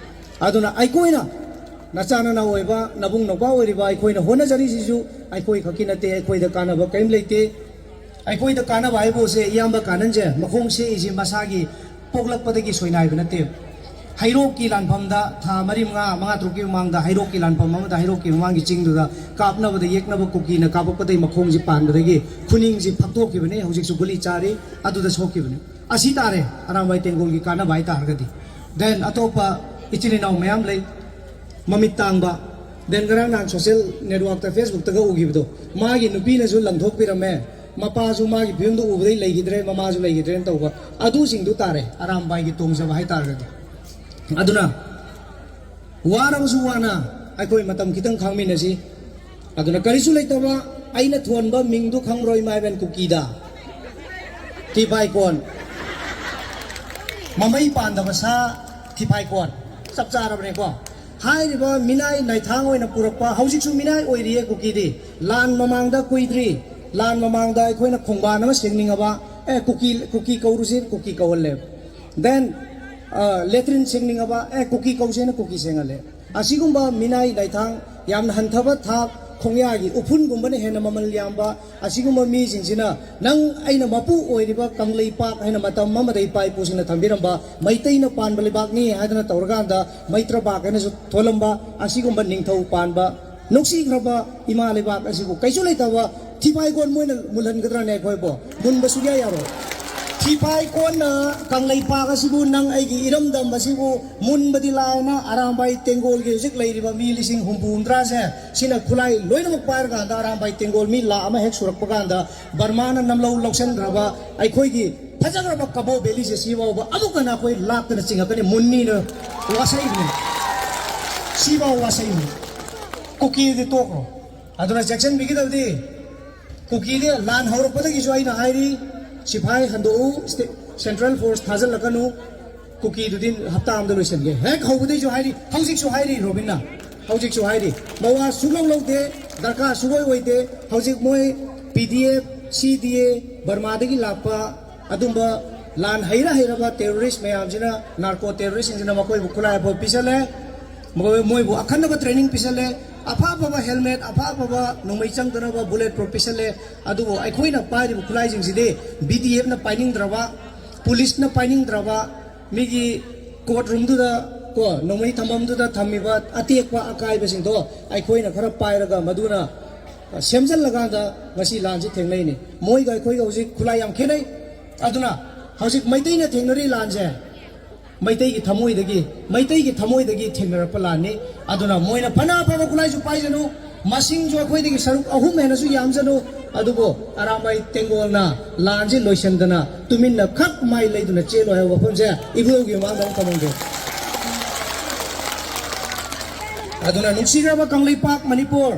ꯑꯗꯨꯅ ꯑꯩꯈꯣꯏꯅ ꯅꯆꯥ ꯅꯅꯥꯎ ꯑꯣꯏꯕ, ꯅꯕꯨꯡ ꯅꯧꯄꯥ ꯑꯣꯏꯔꯤꯕ ꯑꯩꯈꯣꯏꯅ ꯍꯣꯠꯅꯖꯔꯤꯁꯤꯁꯨ ꯑꯩꯈꯣꯏ ꯈꯛꯀꯤ ꯅꯠꯇꯦ, ꯑꯩꯈꯣꯏꯗ ꯀꯥꯟꯅꯕ ꯀꯔꯤꯝ ꯂꯩꯇꯦ꯫ ꯑꯩꯈꯣꯏꯗ ꯀꯥꯟꯅꯕ ꯍꯥꯏꯕꯁꯦ, ꯏꯌꯥꯝꯕ ꯀꯥꯅꯟꯁꯦ, ꯃꯈꯣꯡ ꯁꯦꯛꯏꯁꯦ ꯃꯁꯥꯒꯤ ꯄꯣꯛꯂꯛꯄꯗꯒꯤ ꯁꯣꯏꯅꯥꯏꯕ ꯅꯠꯇꯦ꯫ ꯍꯩꯔꯣꯛꯀꯤ ꯂꯥꯟꯐꯝꯗ ꯊꯥ ꯃꯔꯤ, ꯃꯉꯥ, ꯃꯉꯥ ꯇꯔꯨꯛꯀꯤ ꯃꯃꯥꯡꯗ ꯍꯩꯔꯣꯛꯀꯤ ꯂꯥꯟꯐꯝ ꯑꯃꯗ, ꯍꯩꯔꯣꯛꯀꯤ ꯃꯃꯥꯡꯒꯤ ꯆꯤꯡꯗꯨꯗ ꯀꯥꯞꯅꯕꯗ ꯌꯦꯛꯅꯕ ꯀꯨꯀꯤꯅ ꯀꯥꯞꯄꯛꯄꯗꯒꯤ ꯃꯈꯣꯡꯁꯤ ꯄꯥꯟꯕꯗꯒꯤ ꯈꯨꯅꯤꯡꯁꯤ ꯐꯛꯇꯣꯛꯈꯤꯕꯅꯤ꯫ ꯍꯧꯖꯤꯛꯁꯨ ꯒꯨꯂꯤ ꯆꯥꯔꯤ, ꯑꯗꯨꯗ ꯁꯣꯛꯈꯤꯕꯅꯤ꯫ ꯑꯁꯤ ꯇꯥꯔꯦ ꯑꯔꯥꯝꯕꯥꯏ ꯇꯦꯡꯒꯣꯜꯒꯤ ꯀꯥꯟꯅꯕ ꯍꯥꯏ ꯇꯥꯔꯒꯗꯤ꯫ Then ꯑꯇꯣꯞꯄ ꯏꯆꯤꯜ ꯏꯅꯥꯎ ꯃꯌꯥꯝ ꯂꯩ, ꯃꯃꯤꯠ ꯇꯥꯡꯕ꯫ Then ꯉꯔꯥꯡ ꯅꯍꯥꯟ social networkꯇ, Facebookꯇꯒ ꯎꯈꯤꯕꯗꯣ, ꯃꯥꯒꯤ ꯅꯨꯄꯤꯅꯁꯨ ꯂꯪꯊꯣꯛꯄꯤꯔꯝꯃꯦ, ꯃꯄꯥꯁꯨ ꯃꯥꯒꯤ ꯐꯤꯕꯝꯗꯣ ꯎꯕꯗꯩ ꯂꯩꯈꯤꯗ꯭ꯔꯦ, ꯃꯃꯥꯁꯨ ꯂꯩꯈꯤꯗ꯭ꯔꯦꯅ ꯇꯧꯕ꯫ ꯑꯗꯨꯁꯤꯡꯗꯨ ꯇꯥꯔꯦ ꯑꯔꯥꯝꯕꯥꯏꯒꯤ ꯇꯣꯡꯖꯕ ꯍꯥꯏ ꯇꯥꯔꯒꯗꯤ꯫ ꯑꯗꯨꯅ ꯋꯥꯔꯕꯁꯨ ꯋꯥꯅ ꯑꯩꯈꯣꯏ ꯃꯇꯝ ꯈꯤꯇꯪ ꯈꯥꯡꯃꯤꯟꯅꯁꯤ꯫ ꯑꯗꯨꯅ ꯀꯔꯤꯁꯨ ꯂꯩꯇꯕ ꯑꯩꯅ ꯊꯣꯟꯕ ꯃꯤꯡꯗꯨ ꯈꯪꯕ꯭ꯔꯣ, ꯏꯃꯥ ꯏꯕꯦꯟ? ꯀꯨꯀꯤꯗ ꯊꯤꯐꯥꯏꯀꯣꯟ, ꯃꯃꯩ ꯄꯥꯟꯗꯕ ꯁꯥ ꯊꯤꯐꯥꯏꯀꯣꯟ꯫ ꯆꯞ ꯆꯥꯔꯕꯅꯦꯀꯣ? ꯍꯥꯏꯔꯤꯕ ꯃꯤꯅꯥꯏ ꯅꯥꯏꯊꯥꯡ ꯑꯣꯏꯅ ꯄꯨꯔꯛꯄ, ꯍꯧꯖꯤꯛꯁꯨ ꯃꯤꯅꯥꯏ ꯑꯣꯏꯔꯤꯌꯦ ꯀꯨꯀꯤꯗꯤ꯫ ꯂꯥꯟ ꯃꯃꯥꯡꯗ ꯀꯨꯏꯗ꯭ꯔꯤ, ꯂꯥꯟ ꯃꯃꯥꯡꯗ ꯑꯩꯈꯣꯏꯅ ꯈꯣꯡꯕꯥꯟ ꯑꯃ ꯁꯦꯡꯅꯤꯡꯉꯕ, "ꯑꯦ, ꯀꯨꯀꯤ, ꯀꯨꯀꯤ ꯀꯧꯔꯨꯁꯦ", ꯀꯨꯀꯤ ꯀꯧꯍꯜꯂꯦ꯫ Then ꯂꯦꯇ꯭ꯔꯤꯟ ꯁꯦꯡꯅꯤꯡꯉꯕ, "ꯑꯦ, ꯀꯨꯀꯤ ꯀꯧꯁꯦꯅ" ꯀꯨꯀꯤ ꯁꯦꯡꯍꯜꯂꯦ꯫ ꯑꯁꯤꯒꯨꯝꯕ ꯃꯤꯅꯥꯏ ꯅꯥꯏꯊꯥꯡ, ꯌꯥꯝꯅ ꯍꯟꯊꯕ ꯊꯥꯛ, ꯈꯣꯡꯌꯥꯒꯤ ꯎꯐꯨꯟꯒꯨꯝꯕꯅ ꯍꯦꯟꯅ ꯃꯃꯜ ꯌꯥꯝꯕ ꯑꯁꯤꯒꯨꯝꯕ ꯃꯤꯁꯤꯡꯁꯤꯅ, ꯅꯪ ꯑꯩꯅ ꯃꯄꯨ ꯑꯣꯏꯔꯤꯕ ꯀꯪꯂꯩꯄꯥꯛ ꯍꯥꯏꯅ ꯃꯇꯝ ꯑꯃꯗ ꯏꯄꯥ ꯏꯄꯨꯁꯤꯡꯅ ꯊꯝꯕꯤꯔꯝꯕ ꯃꯩꯇꯩꯅ ꯄꯥꯟꯕ ꯂꯩꯕꯥꯛꯅꯤ ꯍꯥꯏꯗꯅ ꯇꯧꯔꯀꯥꯟꯗ ꯃꯩꯇ꯭ꯔꯄꯥꯛ ꯍꯥꯏꯅꯁꯨ ꯊꯣꯜꯂꯝꯕ ꯑꯁꯤꯒꯨꯝꯕ ꯅꯤꯡꯊꯧ ꯄꯥꯟꯕ ꯅꯨꯡꯁꯤꯈ꯭ꯔꯕ ꯏꯃꯥ ꯂꯩꯕꯥꯛ ꯑꯁꯤꯕꯨ ꯀꯩꯁꯨ ꯂꯩꯇꯕ ꯊꯤꯐꯥꯏꯀꯣꯟ ꯃꯣꯏꯅ ꯃꯨꯜꯍꯟꯒꯗ꯭ꯔꯅꯦ ꯑꯩꯈꯣꯏꯕꯨ? ꯃꯨꯟꯕ ꯁꯨꯛꯌꯥ ꯌꯥꯔꯣꯏ꯫ ꯊꯤꯐꯥꯏꯀꯣꯟꯅ ꯀꯪꯂꯩꯄꯥꯛ ꯑꯁꯤꯕꯨ, ꯅꯪ ꯑꯩꯒꯤ ꯏꯔꯝꯗꯝ ꯑꯁꯤꯕꯨ ꯃꯨꯟꯕꯗꯤ ꯂꯥꯏꯅ, ꯑꯔꯥꯝꯕꯥꯏ ꯇꯦꯡꯒꯣꯜꯒꯤ ꯍꯧꯖꯤꯛ ꯂꯩꯔꯤꯕ ꯃꯤ ꯂꯤꯁꯤꯡ ꯍꯨꯝꯐꯨ ꯍꯨꯝꯗ꯭ꯔꯥꯁꯦ, ꯁꯤꯅ ꯈꯨꯠꯂꯥꯏ ꯂꯣꯏꯅꯃꯛ ꯄꯥꯏꯔꯀꯥꯟꯗ ꯑꯔꯥꯝꯕꯥꯏ ꯇꯦꯡꯒꯣꯜ ꯃꯤ ꯂꯥꯈ ꯑꯃ ꯍꯦꯛ ꯁꯨꯔꯛꯄ ꯀꯥꯟꯗ, ꯕꯔꯃꯥꯅ ꯅꯝꯂꯧ ꯂꯧꯁꯤꯟꯈ꯭ꯔꯕ ꯑꯩꯈꯣꯏꯒꯤ ꯐꯖꯈ꯭ꯔꯕ ꯀꯕꯣ ꯚꯦꯂꯤꯁꯦ ꯁꯤꯐꯥꯎꯕ ꯑꯃꯨꯛ ꯍꯟꯅ ꯑꯩꯈꯣꯏ ꯂꯥꯛꯇꯅ ꯆꯤꯡꯉꯛꯀꯅꯤ, ꯃꯨꯟꯅꯤꯅ ꯋꯥꯁꯛꯏꯕꯅꯤ꯫ ꯁꯤꯐꯥꯎ ꯋꯥꯁꯩꯅꯤ꯫ ꯀꯨꯀꯤꯗꯤ ꯇꯣꯛꯈ꯭ꯔꯣ꯫ ꯑꯗꯨꯅ ꯆꯦꯛꯁꯤꯟꯕꯤꯒꯗꯕꯗꯤ, ꯀꯨꯀꯤꯗꯤ ꯂꯥꯟ ꯍꯧꯔꯛꯄꯗꯒꯤꯁꯨ ꯑꯩꯅ ꯍꯥꯏꯔꯤ, ꯁꯤꯐꯥꯏ ꯍꯟꯗꯣꯛꯎ, ꯁ꯭ꯇꯦ-, ꯁꯦꯟꯇ꯭ꯔꯦꯜ ꯐꯣꯔꯁ ꯊꯥꯖꯤꯜꯂꯛꯀꯅꯨ, ꯀꯨꯀꯤꯗꯨꯗꯤ ꯍꯞꯇꯥ ꯑꯃꯗ ꯂꯣꯏꯁꯤꯟꯒꯦ꯫ ꯍꯦꯛ ꯍꯧꯕꯗꯩꯁꯨ ꯍꯥꯏꯔꯤ, ꯍꯧꯖꯤꯛꯁꯨ ꯍꯥꯏꯔꯤ ꯔꯣꯕꯤꯟꯅ, ꯍꯧꯖꯤꯛꯁꯨ ꯍꯥꯏꯔꯤ, ꯃꯋꯥ ꯁꯨꯡꯂꯧ ꯂꯧꯗꯦ, ꯗꯔꯀꯥꯔ ꯁꯨꯡꯑꯣꯏ ꯑꯣꯏꯗꯦ꯫ ꯍꯧꯖꯤꯛ ꯃꯣꯏ ꯄꯤ ꯗꯤ ꯑꯦꯐ, ꯁꯤ ꯗꯤ ꯑꯦ, ꯕꯔꯃꯥꯗꯒꯤ ꯂꯥꯛꯄ ꯑꯗꯨꯝꯕ ꯂꯥꯟ ꯍꯩꯔ ꯍꯩꯔꯕ ꯇꯦꯔꯣꯔꯤꯁ ꯃꯌꯥꯝꯁꯤꯅ, ꯅꯥꯔꯀꯣ ꯇꯦꯔꯣꯔꯤꯁꯁꯤꯡꯁꯤꯅ ꯃꯈꯣꯏꯕꯨ ꯈꯨꯠꯂꯥꯏ ꯑꯐꯕ ꯄꯤꯁꯜꯂꯦ, ꯃꯈꯣꯏ, ꯃꯣꯏꯕꯨ ꯑꯈꯟꯅꯕ ꯇ꯭ꯔꯦꯅꯤꯡ ꯄꯤꯁꯜꯂꯦ, ꯑꯐ ꯑꯐꯕ ꯍꯦꯜꯃꯦꯠ, ꯑꯐ ꯑꯐꯕ ꯅꯣꯡꯃꯩ ꯆꯪꯗꯅꯕ ꯕꯨꯂꯦꯠ ꯄ꯭ꯔꯨꯐ ꯄꯤꯁꯜꯂꯦ꯫ ꯑꯗꯨꯕꯨ ꯑꯩꯈꯣꯏꯅ ꯄꯥꯏꯔꯤꯕ ꯈꯨꯠꯂꯥꯏꯁꯤꯡꯁꯤꯗꯤ ꯕꯤ ꯗꯤ ꯑꯦꯐꯅ ꯄꯥꯏꯅꯤꯡꯗ꯭ꯔꯕ, ꯄꯨꯂꯤꯁꯅ ꯄꯥꯏꯅꯤꯡꯗ꯭ꯔꯕ, ꯃꯤꯒꯤ ꯀꯣꯔꯠ ꯔꯨꯝꯗꯨꯗ ꯀꯣ ꯅꯣꯡꯃꯩ ꯊꯝꯐꯝꯗꯨꯗ ꯊꯝꯃꯤꯕ ꯑꯇꯦꯛꯄ ꯑꯀꯥꯏꯕꯁꯤꯡꯗꯣ ꯑꯩꯈꯣꯏꯅ ꯈꯔ ꯄꯥꯏꯔꯒ ꯃꯗꯨꯅ ꯁꯦꯝꯖꯤꯜꯂꯀꯥꯟꯗ ꯉꯁꯤ ꯂꯥꯟꯁꯤ ꯊꯦꯡꯅꯩꯅꯤ꯫ ꯃꯣꯏꯒ ꯑꯩꯈꯣꯏꯒ ꯍꯧꯖꯤꯛ ꯈꯨꯠꯂꯥꯏ ꯌꯥꯝ ꯈꯦꯠꯅꯩ꯫ ꯑꯗꯨꯅ ꯍꯧꯖꯤꯛ ꯃꯩꯇꯩꯅ ꯊꯦꯡꯅꯔꯤ ꯂꯥꯟꯁꯦ ꯃꯩꯇꯩꯒꯤ ꯊꯃꯣꯏꯗꯒꯤ, ꯃꯩꯇꯩꯒꯤ ꯊꯃꯣꯏꯗꯒꯤ ꯊꯦꯡꯅꯔꯛꯄ ꯂꯥꯟꯅꯤ꯫ ꯑꯗꯨꯅ ꯃꯣꯏꯅ ꯐꯅ ꯑꯐꯕ ꯈꯨꯠꯂꯥꯏꯁꯨ ꯄꯥꯏꯖꯅꯨ, ꯃꯁꯤꯡꯁꯨ ꯑꯩꯈꯣꯏꯗꯒꯤ ꯁꯔꯨꯛ ꯑꯍꯨꯝ ꯍꯦꯟꯅꯁꯨ ꯌꯥꯝꯖꯅꯨ, ꯑꯗꯨꯕꯨ ꯑꯔꯥꯝꯕꯥꯏ ꯇꯦꯡꯒꯣꯜꯅ ꯂꯥꯟꯁꯤ ꯂꯣꯏꯁꯤꯟꯗꯅ ꯇꯨꯃꯤꯟꯅ ꯈꯛ ꯃꯥꯏ ꯂꯩꯗꯨꯅ ꯆꯦꯜꯂꯣ ꯍꯥꯏꯕ ꯋꯥꯐꯝꯁꯦ ꯏꯕꯨꯙꯧꯒꯤ ꯃꯃꯥꯡꯗ ꯑꯃꯨꯛ ꯊꯝꯃꯝꯒꯦ꯫ ꯑꯗꯨꯅ ꯅꯨꯡꯁꯤꯈ꯭ꯔꯕ ꯀꯪꯂꯩꯄꯥꯛ ꯃꯅꯤꯄꯨꯔ,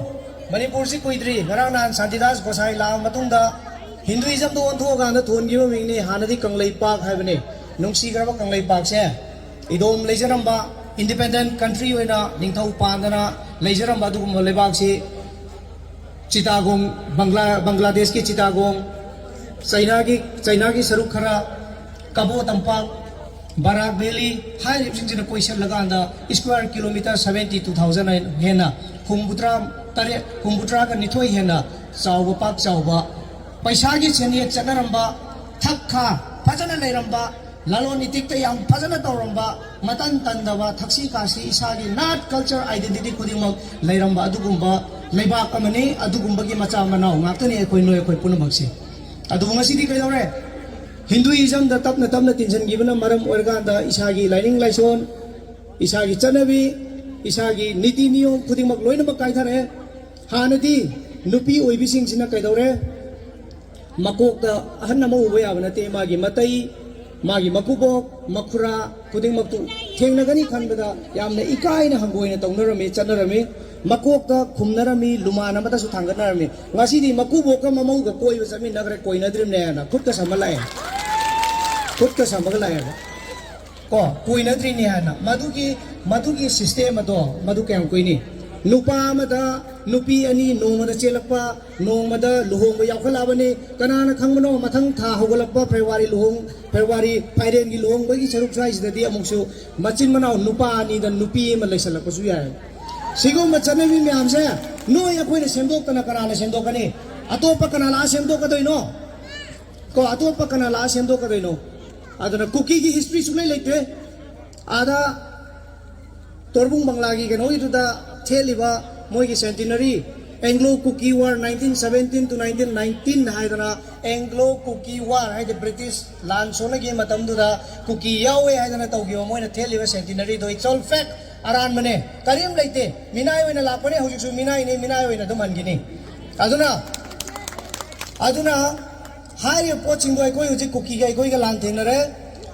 ꯃꯅꯤꯄꯨꯔꯁꯤ ꯀꯨꯏꯗ꯭ꯔꯤ, ꯉꯔꯥꯡ ꯅꯍꯥꯟ ꯁꯥꯟꯇꯤꯗꯥꯁ ꯒꯣꯁꯥꯏ ꯂꯥꯛꯑ ꯃꯇꯨꯡꯗ ꯍꯤꯟꯗꯨꯏꯖꯝꯗ ꯑꯣꯟꯊꯣꯛꯑꯀꯥꯟꯗ ꯊꯣꯟꯈꯤꯕ ꯃꯤꯡꯅꯤ, ꯍꯥꯟꯅꯗꯤ ꯀꯪꯂꯩꯄꯥꯛ ꯍꯥꯏꯕꯅꯤ꯫ ꯅꯨꯡꯁꯤꯈ꯭ꯔꯕ ꯀꯪꯂꯩꯄꯥꯛꯁꯦ ꯏꯗꯣꯝ ꯂꯩꯖꯔꯝꯕ, ꯏꯟꯗꯤꯄꯦꯟꯗꯦꯟ ꯀꯟꯇ꯭ꯔꯤ ꯑꯣꯏꯅ ꯅꯤꯡꯊꯧ ꯄꯥꯟꯗꯅ ꯂꯩꯖꯔꯝꯕ ꯑꯗꯨꯒꯨꯝꯕ ꯂꯩꯕꯥꯛꯁꯤ ꯆꯤꯇꯥꯒꯣꯡ, ꯕꯪꯒ꯭ꯂꯥ-, ꯕꯪꯒ꯭ꯂꯥꯗꯦꯁꯀꯤ ꯆꯤꯇꯥꯒꯣꯡ, ꯆꯩꯅꯥꯒꯤ, ꯆꯩꯅꯥꯒꯤ ꯁꯔꯨꯛ ꯈꯔ, ꯀꯕꯣ ꯇꯝꯄꯥꯛ, ꯕꯔꯥꯛ valley ꯍꯥꯏꯔꯤꯕꯁꯤꯡꯁꯤꯅ ꯀꯣꯏꯁꯤꯜꯂꯀꯥꯟꯗ square kilometre seventy two thousand ꯍꯦꯟꯅ, ꯍꯨꯝꯐꯨꯇꯔꯥ ꯇꯔꯦꯠ, ꯍꯨꯝꯐꯨꯇꯔꯥꯒ ꯅꯤꯊꯣꯏ ꯍꯦꯟꯅ ꯆꯥꯎꯕ, ꯄꯥꯛ ꯆꯥꯎꯕ, ꯄꯩꯁꯥꯒꯤ ꯁꯦꯟꯌꯦꯛ ꯆꯠꯅꯔꯝꯕ, ꯊꯛ ꯈꯥ ꯐꯖꯅ ꯂꯩꯔꯝꯕ, ꯂꯂꯣꯟ ꯏꯇꯤꯛꯇ ꯌꯥꯝ ꯐꯖꯅ ꯇꯧꯔꯝꯕ, ꯃꯇꯟ ꯇꯟꯗꯕ, ꯊꯛꯁꯤ ꯈꯥꯁꯤ, ꯏꯁꯥꯒꯤ ꯅꯥꯠ, culture, identity ꯈꯨꯗꯤꯡꯃꯛ ꯂꯩꯔꯝꯕ ꯑꯗꯨꯒꯨꯝꯕ ꯂꯩꯕꯥꯛ ꯑꯃꯅꯤ꯫ ꯑꯗꯨꯒꯨꯝꯕꯒꯤ ꯃꯆꯥ ꯃꯅꯥꯎ ꯉꯥꯛꯇꯅꯤ ꯑꯩꯈꯣꯏ, ꯅꯣꯏ ꯑꯩꯈꯣꯏ ꯄꯨꯝꯅꯃꯛꯁꯦ꯫ ꯑꯗꯨꯕꯨ ꯉꯁꯤꯗꯤ ꯀꯩꯗꯧꯔꯦ? ꯍꯤꯟꯗꯨꯏꯖꯝꯗ ꯇꯞꯅ ꯇꯞꯅ ꯇꯤꯟꯁꯤꯟꯈꯤꯕꯅ ꯃꯔꯝ ꯑꯣꯏꯔꯀꯥꯟꯗ ꯏꯁꯥꯒꯤ ꯂꯥꯏꯅꯤꯡ ꯂꯥꯏꯁꯣꯟ, ꯏꯁꯥꯒꯤ ꯆꯠꯅꯕꯤ, ꯏꯁꯥꯒꯤ ꯅꯤꯇꯤ ꯅꯤꯌꯣꯝ ꯈꯨꯗꯤꯡꯃꯛ ꯂꯣꯏꯅꯃꯛ ꯀꯥꯏꯊꯔꯛꯑꯦ꯫ ꯍꯥꯟꯅꯗꯤ ꯅꯨꯄꯤ ꯑꯣꯏꯕꯤꯁꯤꯡꯁꯤꯅ ꯀꯩꯗꯧꯔꯦ? ꯃꯀꯣꯛꯇ ꯑꯍꯟ ꯑꯃ ꯎꯕ ꯌꯥꯕ ꯅꯠꯇꯦ, ꯃꯥꯒꯤ ꯃꯇꯩ, ꯃꯥꯒꯤ ꯃꯀꯨꯕꯣꯛ, ꯃꯈꯨꯔꯥ ꯈꯨꯗꯤꯡꯃꯛꯇꯨ ꯊꯦꯡꯅꯒꯅꯤ ꯈꯟꯕꯗ ꯌꯥꯝꯅ ꯏꯀꯥꯏꯅ ꯍꯪꯒꯣꯏꯅ ꯇꯧꯅꯔꯝꯃꯤ, ꯆꯠꯅꯔꯝꯃꯤ꯫ ꯃꯀꯣꯛꯇ ꯈꯨꯝꯅꯔꯝꯃꯤ, ꯂꯨꯃꯥꯟ ꯑꯃꯗꯁꯨ ꯊꯥꯡꯒꯠꯅꯔꯝꯃꯤ꯫ ꯉꯁꯤꯗꯤ ꯃꯀꯨꯕꯣꯛꯀ ꯃꯃꯧꯒ ꯀꯣꯏꯕ ꯆꯠꯃꯤꯟꯅꯈ꯭ꯔꯦ, ꯀꯣꯏꯅꯗ꯭ꯔꯤꯕꯅꯦ ꯍꯥꯏꯅ ꯈꯨꯠꯀ ꯁꯝꯃ ꯂꯥꯛꯑꯦ꯫ ꯈꯨꯠꯀ ꯁꯝꯃꯒ ꯂꯥꯛꯑꯦꯕ꯫ ꯀꯣ, ꯀꯣꯏꯅꯗ꯭ꯔꯤꯅꯦ ꯍꯥꯏꯅ꯫ ꯃꯗꯨꯒꯤ, ꯃꯗꯨꯒꯤ system ꯑꯗꯣ, ꯃꯗꯨ ꯀꯌꯥꯝ ꯀꯨꯏꯅꯤ? ꯅꯨꯄꯥ ꯑꯃꯗ ꯅꯨꯄꯤ ꯑꯅꯤ ꯅꯣꯡꯃꯗ ꯆꯦꯜꯂꯛꯄ, ꯅꯣꯡꯃꯗ ꯂꯨꯍꯣꯡꯕ ꯌꯥꯎꯈꯠꯂꯛꯑꯕꯅꯤ꯫ ꯀꯅꯥꯅ ꯈꯪꯕꯅꯣ, ꯃꯊꯪ ꯊꯥ ꯍꯧꯒꯠꯂꯛꯄ ꯐꯦꯕ꯭ꯔꯨꯋꯥꯔꯤ ꯂꯨꯍꯣꯡ-, ꯐꯦꯕ꯭ꯔꯨꯋꯥꯔꯤ ꯐꯥꯏꯔꯦꯟꯒꯤ ꯂꯨꯍꯣꯡꯕꯒꯤ ꯁꯔꯨꯛ ꯁ꯭ꯋꯥꯏꯁꯤꯗꯗꯤ ꯑꯃꯨꯛꯁꯨ ꯃꯆꯤꯟ ꯃꯅꯥꯎ ꯅꯨꯄꯥ ꯑꯅꯤꯗ ꯅꯨꯄꯤ ꯑꯃ ꯂꯩꯁꯜꯂꯛꯄꯁꯨ ꯌꯥꯏ꯫ ꯁꯤꯒꯨꯝꯕ ꯆꯠꯅꯕꯤ ꯃꯌꯥꯝꯁꯦ ꯅꯣꯏ ꯑꯩꯈꯣꯏꯅ ꯁꯦꯝꯗꯣꯛꯇꯅ ꯀꯅꯥꯅ ꯁꯦꯝꯗꯣꯛꯀꯅꯤ? ꯑꯇꯣꯞꯄ ꯀꯅꯥ ꯂꯥꯛꯑ ꯁꯦꯝꯗꯣꯛꯀꯗꯣꯏꯅꯣ? ꯀꯣ, ꯑꯇꯣꯞꯄ ꯀꯅꯥ ꯂꯥꯛꯑ ꯁꯦꯝꯗꯣꯛꯀꯗꯣꯏꯅꯣ? ꯑꯗꯨꯅ ꯀꯨꯀꯤꯒꯤ history ꯁꯨꯡꯂꯩ ꯂꯩꯇ꯭ꯔꯦ꯫ ꯑꯥꯗ ꯇꯣꯔꯕꯨꯡ ꯕꯪꯂꯥꯒꯤ ꯀꯩꯅꯣꯒꯤꯗꯨꯗ ꯊꯦꯠꯂꯤꯕ ꯃꯣꯏꯒꯤ centenary, Anglo Kuki War nineteen seventeen to nineteen nineteen ꯍꯥꯏꯗꯅ, Anglo Kuki War ꯍꯥꯏꯗꯤ British ꯂꯥꯟ ꯁꯣꯛꯅꯈꯤꯕ ꯃꯇꯝꯗꯨꯗ ꯀꯨꯀꯤ ꯌꯥꯎꯋꯦ ꯍꯥꯏꯗꯅ ꯇꯧꯈꯤꯕ ꯃꯣꯏꯅ ꯊꯦꯠꯂꯤꯕ centenary ꯗꯣ, it's all fact, ꯑꯔꯥꯟꯕꯅꯦ, ꯀꯔꯤꯝ ꯂꯩꯇꯦ꯫ ꯃꯤꯅꯥꯏ ꯑꯣꯏꯅ ꯂꯥꯛꯄꯅꯦ, ꯍꯧꯖꯤꯛꯁꯨ ꯃꯤꯅꯥꯏꯅꯤ, ꯃꯤꯅꯥꯏ ꯑꯣꯏꯅ ꯑꯗꯨꯝ ꯍꯟꯈꯤꯅꯤ꯫ ꯑꯗꯨꯅ, ꯑꯗꯨꯅ ꯍꯥꯏꯔꯤꯕ ꯄꯣꯠꯁꯤꯡꯗꯣ ꯑꯩꯈꯣꯏ ꯍꯧꯖꯤꯛ ꯀꯨꯀꯤꯒ ꯑꯩꯈꯣꯏꯒ ꯂꯥꯟ ꯊꯦꯡꯅꯔꯦ꯫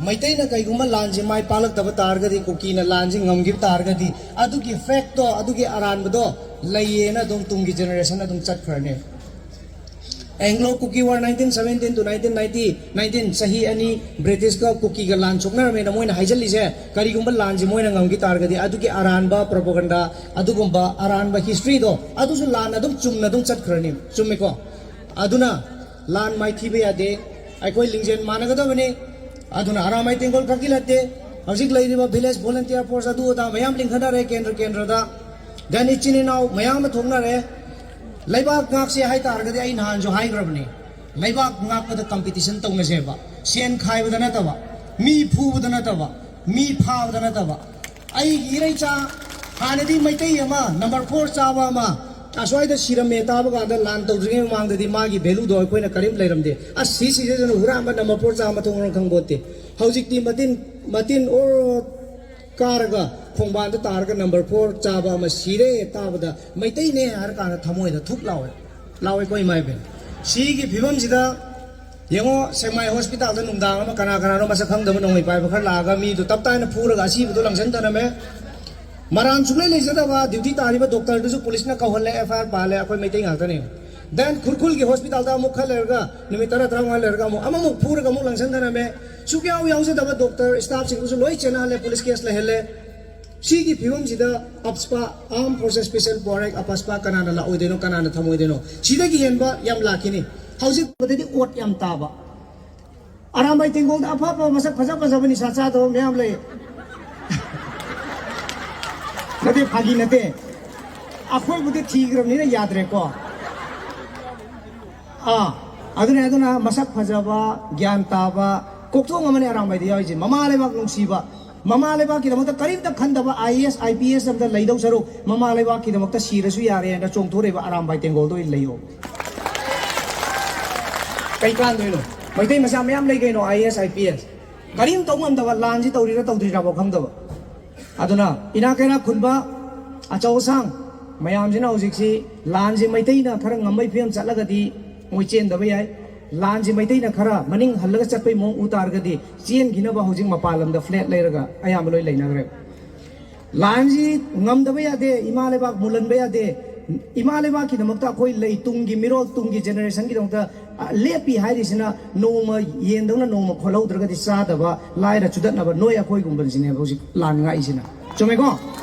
ꯃꯩꯇꯩꯅ ꯀꯩꯒꯨꯝꯕ ꯂꯥꯟꯁꯤ ꯃꯥꯏ ꯄꯥꯛꯂꯛꯇꯕ ꯇꯥꯔꯒꯗꯤ, ꯀꯨꯀꯤꯅ ꯂꯥꯟꯁꯤ ꯉꯝꯈꯤꯕ ꯇꯥꯔꯒꯗꯤ, ꯑꯗꯨꯒꯤ fact ꯇꯣ, ꯑꯗꯨꯒꯤ ꯑꯔꯥꯟꯕꯗꯣ ꯂꯩꯌꯦꯅ ꯑꯗꯨꯝ ꯇꯨꯡꯒꯤ generation ꯑꯗꯨꯝ ꯆꯠꯈ꯭ꯔꯅꯤ꯫ Anglo Kuki War nineteen seventeen to nineteen nineteen, ꯆꯍꯤ ꯑꯅꯤ ꯕ꯭ꯔꯤꯇꯤꯁꯀ ꯀꯨꯀꯤꯒ ꯂꯥꯟ ꯁꯣꯛꯅꯔꯝꯃꯦꯅ ꯃꯣꯏꯅ ꯍꯥꯏꯖꯜꯂꯤꯁꯦ, ꯀꯔꯤꯒꯨꯝꯕ ꯂꯥꯟꯁꯤ ꯃꯣꯏꯅ ꯉꯝꯈꯤ ꯇꯥꯔꯒꯗꯤ, ꯑꯗꯨꯒꯤ ꯑꯔꯥꯟꯕ propaganda, ꯑꯗꯨꯒꯨꯝꯕ ꯑꯔꯥꯟꯕ history ꯗꯣ, ꯑꯗꯨꯁꯨ ꯂꯥꯟꯅ ꯑꯗꯨꯝ ꯆꯨꯝꯅ ꯑꯗꯨꯝ ꯆꯠꯈ꯭ꯔꯅꯤ꯫ ꯆꯨꯝꯃꯦꯀꯣ? ꯑꯗꯨꯅ ꯂꯥꯟ ꯃꯥꯏꯊꯤꯕ ꯌꯥꯗꯦ꯫ ꯑꯩꯈꯣꯏ ꯂꯤꯡꯖꯦꯜ ꯃꯥꯟꯅꯒꯗꯕꯅꯤ꯫ ꯑꯗꯨꯅ ꯑꯔꯥꯃꯥꯏ ꯇꯦꯡꯒꯣꯜ ꯈꯛꯀꯤ ꯅꯠꯇꯦ, ꯍꯧꯖꯤꯛ ꯂꯩꯔꯤꯕ village volunteer force ꯑꯗꯨ ꯑꯗꯥ ꯃꯌꯥꯝ ꯂꯤꯡꯈꯠꯅꯔꯦ ꯀꯦꯟꯗ꯭ꯔ ꯀꯦꯟꯗ꯭ꯔꯗ꯫ Then ꯏꯆꯤꯟ ꯏꯅꯥꯎ ꯃꯌꯥꯝ ꯑꯃ ꯊꯣꯛꯅꯔꯦ꯫ ꯂꯩꯕꯥꯛ ꯉꯥꯛꯁꯦ ꯍꯥꯏ ꯇꯥꯔꯒꯗꯤ ꯑꯩ ꯅꯍꯥꯟꯁꯨ ꯍꯥꯏꯈ꯭ꯔꯕꯅꯤ, ꯂꯩꯕꯥꯛ ꯉꯥꯛꯄꯗ competition ꯇꯧꯅꯁꯦꯕ꯫ ꯁꯦꯟ ꯈꯥꯏꯕꯗ ꯅꯠꯇꯕ, ꯃꯤ ꯐꯨꯕꯗ ꯅꯠꯇꯕ, ꯃꯤ ꯐꯥꯕꯗ ꯅꯠꯇꯕ, ꯑꯩꯒꯤ ꯏꯔꯩꯆꯥ, ꯍꯥꯟꯅꯗꯤ ꯃꯩꯇꯩ ꯑꯃ number four ꯆꯥꯕ ꯑꯃ ꯑꯁ꯭ꯋꯥꯏꯗ ꯁꯤꯔꯝꯃꯦ ꯇꯥꯕ ꯀꯥꯟꯗ, ꯂꯥꯟ ꯇꯧꯗ꯭ꯔꯤꯉꯩ ꯃꯃꯥꯡꯗꯗꯤ ꯃꯥꯒꯤ value ꯗꯣ ꯑꯩꯈꯣꯏꯅ ꯀꯔꯤꯝ ꯂꯩꯔꯝꯗꯦ꯫ ꯑꯁ, ꯁꯤ ꯁꯤꯖꯗꯅ ꯍꯨꯔꯥꯟꯕ number four ꯆꯥꯕ ꯃꯊꯣꯡ ꯃꯔꯝ ꯈꯪꯄꯣꯠꯇꯦ꯫ ꯍꯧꯖꯤꯛꯇꯤ ꯃꯇꯤꯟ, ꯃꯇꯤꯟ ꯑꯣꯔ ꯀꯥꯔꯒ ꯈꯣꯡꯕꯥꯟꯗ ꯇꯥꯔꯒ number four ꯆꯥꯕ ꯑꯃ ꯁꯤꯔꯦ ꯇꯥꯕꯗ, ꯃꯩꯇꯩꯅꯦ ꯍꯥꯏꯔ ꯀꯥꯟꯗ ꯊꯃꯣꯏꯗ ꯊꯨꯛ ꯂꯥꯎꯋꯦ꯫ ꯂꯥꯎꯋꯦꯀꯣ, ꯏꯃꯥ ꯏꯕꯦꯟ? ꯁꯤꯒꯤ ꯐꯤꯕꯝꯁꯤꯗ ꯌꯦꯡꯉꯣ, ꯁꯦꯛꯃꯥꯏ ꯍꯣꯁꯄꯤꯇꯥꯜꯗ ꯅꯨꯡꯗꯥꯡ ꯑꯃ ꯀꯅꯥ ꯀꯅꯥꯅꯣ ꯃꯁꯛ ꯈꯪꯗꯕ ꯅꯣꯡꯃꯩ ꯄꯥꯏꯕ ꯈꯔ ꯂꯥꯛꯑꯒ ꯃꯤꯗꯨ ꯇꯞ ꯇꯥꯏꯅ ꯐꯨꯔꯒ ꯑꯁꯤꯕꯗꯨ ꯂꯪꯁꯟ ꯊꯅꯝꯃꯦ꯫ ꯃꯔꯥꯟ ꯁꯨꯡꯂꯩ ꯂꯩꯖꯗꯕ ꯗ꯭ꯌꯨꯇꯤ ꯇꯥꯔꯤꯕ ꯗꯣꯛꯇꯔꯗꯨꯁꯨ ꯄꯨꯂꯤꯁꯅ ꯀꯧꯍꯜꯂꯦ, ꯑꯦꯐ ꯑꯥꯏ ꯑꯥꯔ ꯄꯥꯜꯂꯦ, ꯑꯩꯈꯣꯏ ꯃꯩꯇꯩ ꯉꯥꯛꯇꯅꯦ꯫ ꯗꯦꯟ ꯈꯨꯔꯈꯨꯜꯒꯤ ꯍꯣꯁꯄꯤꯇꯥꯜꯗ ꯑꯃꯨꯛ ꯈꯔ ꯂꯩꯔꯒ ꯅꯨꯃꯤꯠ ꯇꯔꯥ ꯇꯔꯥꯃꯉꯥ ꯂꯩꯔꯒ ꯑꯃꯨꯛ ꯑꯃꯃꯨꯛ ꯐꯨꯔꯒ ꯑꯃꯨꯛ ꯂꯪꯁꯟ ꯊꯅꯝꯃꯦ꯫ ꯁꯨꯛꯌꯥꯎ ꯌꯥꯎꯖꯗꯕ ꯗꯣꯛꯇꯔ ꯁ꯭ꯇꯥꯐꯁꯤꯡꯗꯨꯁꯨ ꯂꯣꯏ ꯆꯦꯟꯅꯍꯜꯂꯦ, ꯄꯨꯂꯤꯁ ꯀꯦꯁ ꯂꯩꯍꯜꯂꯦ꯫ ꯁꯤꯒꯤ ꯐꯤꯕꯝꯁꯤꯗ ꯑꯞꯁꯄꯥ, ꯑꯥꯔꯝ ꯐꯣꯔꯁꯦꯁ ꯁ꯭ꯄꯦꯁꯦꯜ ꯄꯋꯥꯔ ꯑꯦꯛ, ꯑꯄꯁꯄꯥ ꯀꯅꯥꯅ ꯂꯥꯛꯑꯣꯏꯗꯣꯏꯅꯣ, ꯀꯅꯥꯅ ꯊꯝꯃꯣꯏꯗꯣꯏꯅꯣ? ꯁꯤꯗꯒꯤ ꯍꯦꯟꯕ ꯌꯥꯝ ꯂꯥꯛꯈꯤꯅꯤ꯫ ꯍꯧꯖꯤꯛ ꯃꯗꯗꯤ ꯑꯣꯠ ꯌꯥꯝ ꯇꯥꯕ꯫ ꯑꯔꯥꯝꯕꯥꯏ ꯇꯦꯡꯒꯣꯜꯗ ꯑꯐ ꯑꯐꯕ ꯃꯁꯛ ꯐꯖ ꯐꯖꯕ ꯅꯤꯁꯥ ꯆꯥꯗꯕ ꯃꯌꯥꯝ ꯂꯩ꯫ ꯅꯠꯇꯦ, ꯐꯥꯒꯤ ꯅꯠꯇꯦ꯫ ꯑꯩꯈꯣꯏꯕꯨꯗꯤ ꯊꯤꯈ꯭ꯔꯕꯅꯤꯅ ꯌꯥꯗ꯭ꯔꯦꯀꯣ꯫ ꯑꯥ, ꯑꯗꯨꯅꯦ, ꯑꯗꯨꯅ ꯃꯁꯛ ꯐꯖꯕ, ꯒ꯭ꯌꯥꯟ ꯇꯥꯕ, ꯀꯣꯛꯊꯣꯡ ꯑꯃꯅꯦ ꯑꯔꯥꯝꯕꯥꯏꯗ ꯌꯥꯎꯔꯤꯁꯦ꯫ ꯃꯃꯥ ꯂꯩꯕꯥꯛ ꯅꯨꯡꯁꯤꯕ, ꯃꯃꯥ ꯂꯩꯕꯥꯛꯀꯤꯗꯃꯛꯇ ꯀꯔꯤꯝꯇ ꯈꯟꯗꯕ I A S, I P S ꯑꯝꯇ ꯂꯩꯗꯧ ꯁꯔꯨꯛ ꯃꯃꯥ ꯂꯩꯕꯥꯛꯀꯤꯗꯃꯛꯇ ꯁꯤꯔꯁꯨ ꯌꯥꯔꯦ ꯍꯥꯏꯅ ꯆꯣꯡꯊꯣꯔꯛꯏꯕ ꯑꯔꯥꯝꯕꯥꯏ ꯇꯦꯡꯒꯣꯜꯗ ꯑꯣꯏꯅ ꯂꯩꯌꯣ꯫ ꯀꯩ ꯀꯥꯟꯗꯣꯏꯅꯣ? ꯃꯩꯇꯩ ꯃꯆꯥ ꯃꯌꯥꯝ ꯂꯩ ꯀꯩꯅꯣ, I A S, I P S. ꯀꯔꯤꯝ ꯇꯧ ꯉꯝꯗꯕ, ꯂꯥꯟꯁꯤ ꯇꯧꯔꯤꯔꯥ ꯇꯧꯗ꯭ꯔꯤꯔꯥꯐꯥꯎ ꯈꯪꯗꯕ꯫ ꯑꯗꯨꯅ ꯏꯅꯥꯛ ꯀꯩꯔꯥꯛ ꯈꯨꯟꯕ ꯑꯆꯧ ꯑꯁꯥꯡ ꯃꯌꯥꯝꯁꯤꯅ ꯍꯧꯖꯤꯛꯁꯤ ꯂꯥꯟꯁꯤ ꯃꯩꯇꯩꯅ ꯈꯔ ꯉꯝꯕꯩ ꯐꯤꯕꯝ ꯆꯠꯂꯒꯗꯤ ꯃꯣꯏ ꯆꯦꯟꯗꯕ ꯌꯥꯏ꯫ ꯂꯥꯟꯁꯤ ꯃꯩꯇꯩꯅ ꯈꯔ ꯃꯅꯤꯡ ꯍꯜꯂꯒ ꯆꯠꯄꯩ ꯃꯑꯣꯡ ꯎ ꯇꯥꯔꯒꯗꯤ ꯆꯦꯟꯈꯤꯅꯕ ꯍꯧꯖꯤꯛ ꯃꯄꯥꯟ ꯂꯝꯗ ꯐ꯭ꯂꯦꯠ ꯂꯩꯔꯒ ꯑꯌꯥꯝꯕ ꯂꯣꯏ ꯂꯩꯅꯈ꯭ꯔꯦ꯫ ꯂꯥꯟꯁꯤ ꯉꯝꯗꯕ ꯌꯥꯗꯦ, ꯏꯃꯥ ꯂꯩꯕꯥꯛ ꯃꯨꯜꯍꯟꯕ ꯌꯥꯗꯦ꯫ ꯏꯃꯥ ꯂꯩꯕꯥꯛꯀꯤꯗꯃꯛꯇ ꯑꯩꯈꯣꯏ ꯂꯩ, ꯇꯨꯡꯒꯤ ꯃꯤꯔꯣꯜ, ꯇꯨꯡꯒꯤ ꯖꯦꯅꯦꯔꯦꯁꯟꯒꯤꯗꯃꯛꯇ, ꯑ, ꯂꯦꯞꯄꯤ ꯍꯥꯏꯔꯤꯁꯤꯅ ꯅꯣꯡꯃ ꯌꯦꯟꯗꯧꯅ ꯅꯣꯡꯃ ꯈꯣꯠꯍꯧꯗ꯭ꯔꯒꯗꯤ ꯆꯥꯗꯕ, ꯂꯥꯏꯔ ꯆꯨꯗꯠꯅꯕ ꯅꯣꯏ ꯑꯩꯈꯣꯏꯒꯨꯝꯕꯁꯤꯅꯦꯕ ꯍꯧꯖꯤꯛ ꯂꯥꯟ ꯉꯥꯛꯏꯁꯤꯅ꯫ ꯆꯨꯝꯃꯦꯀꯣ?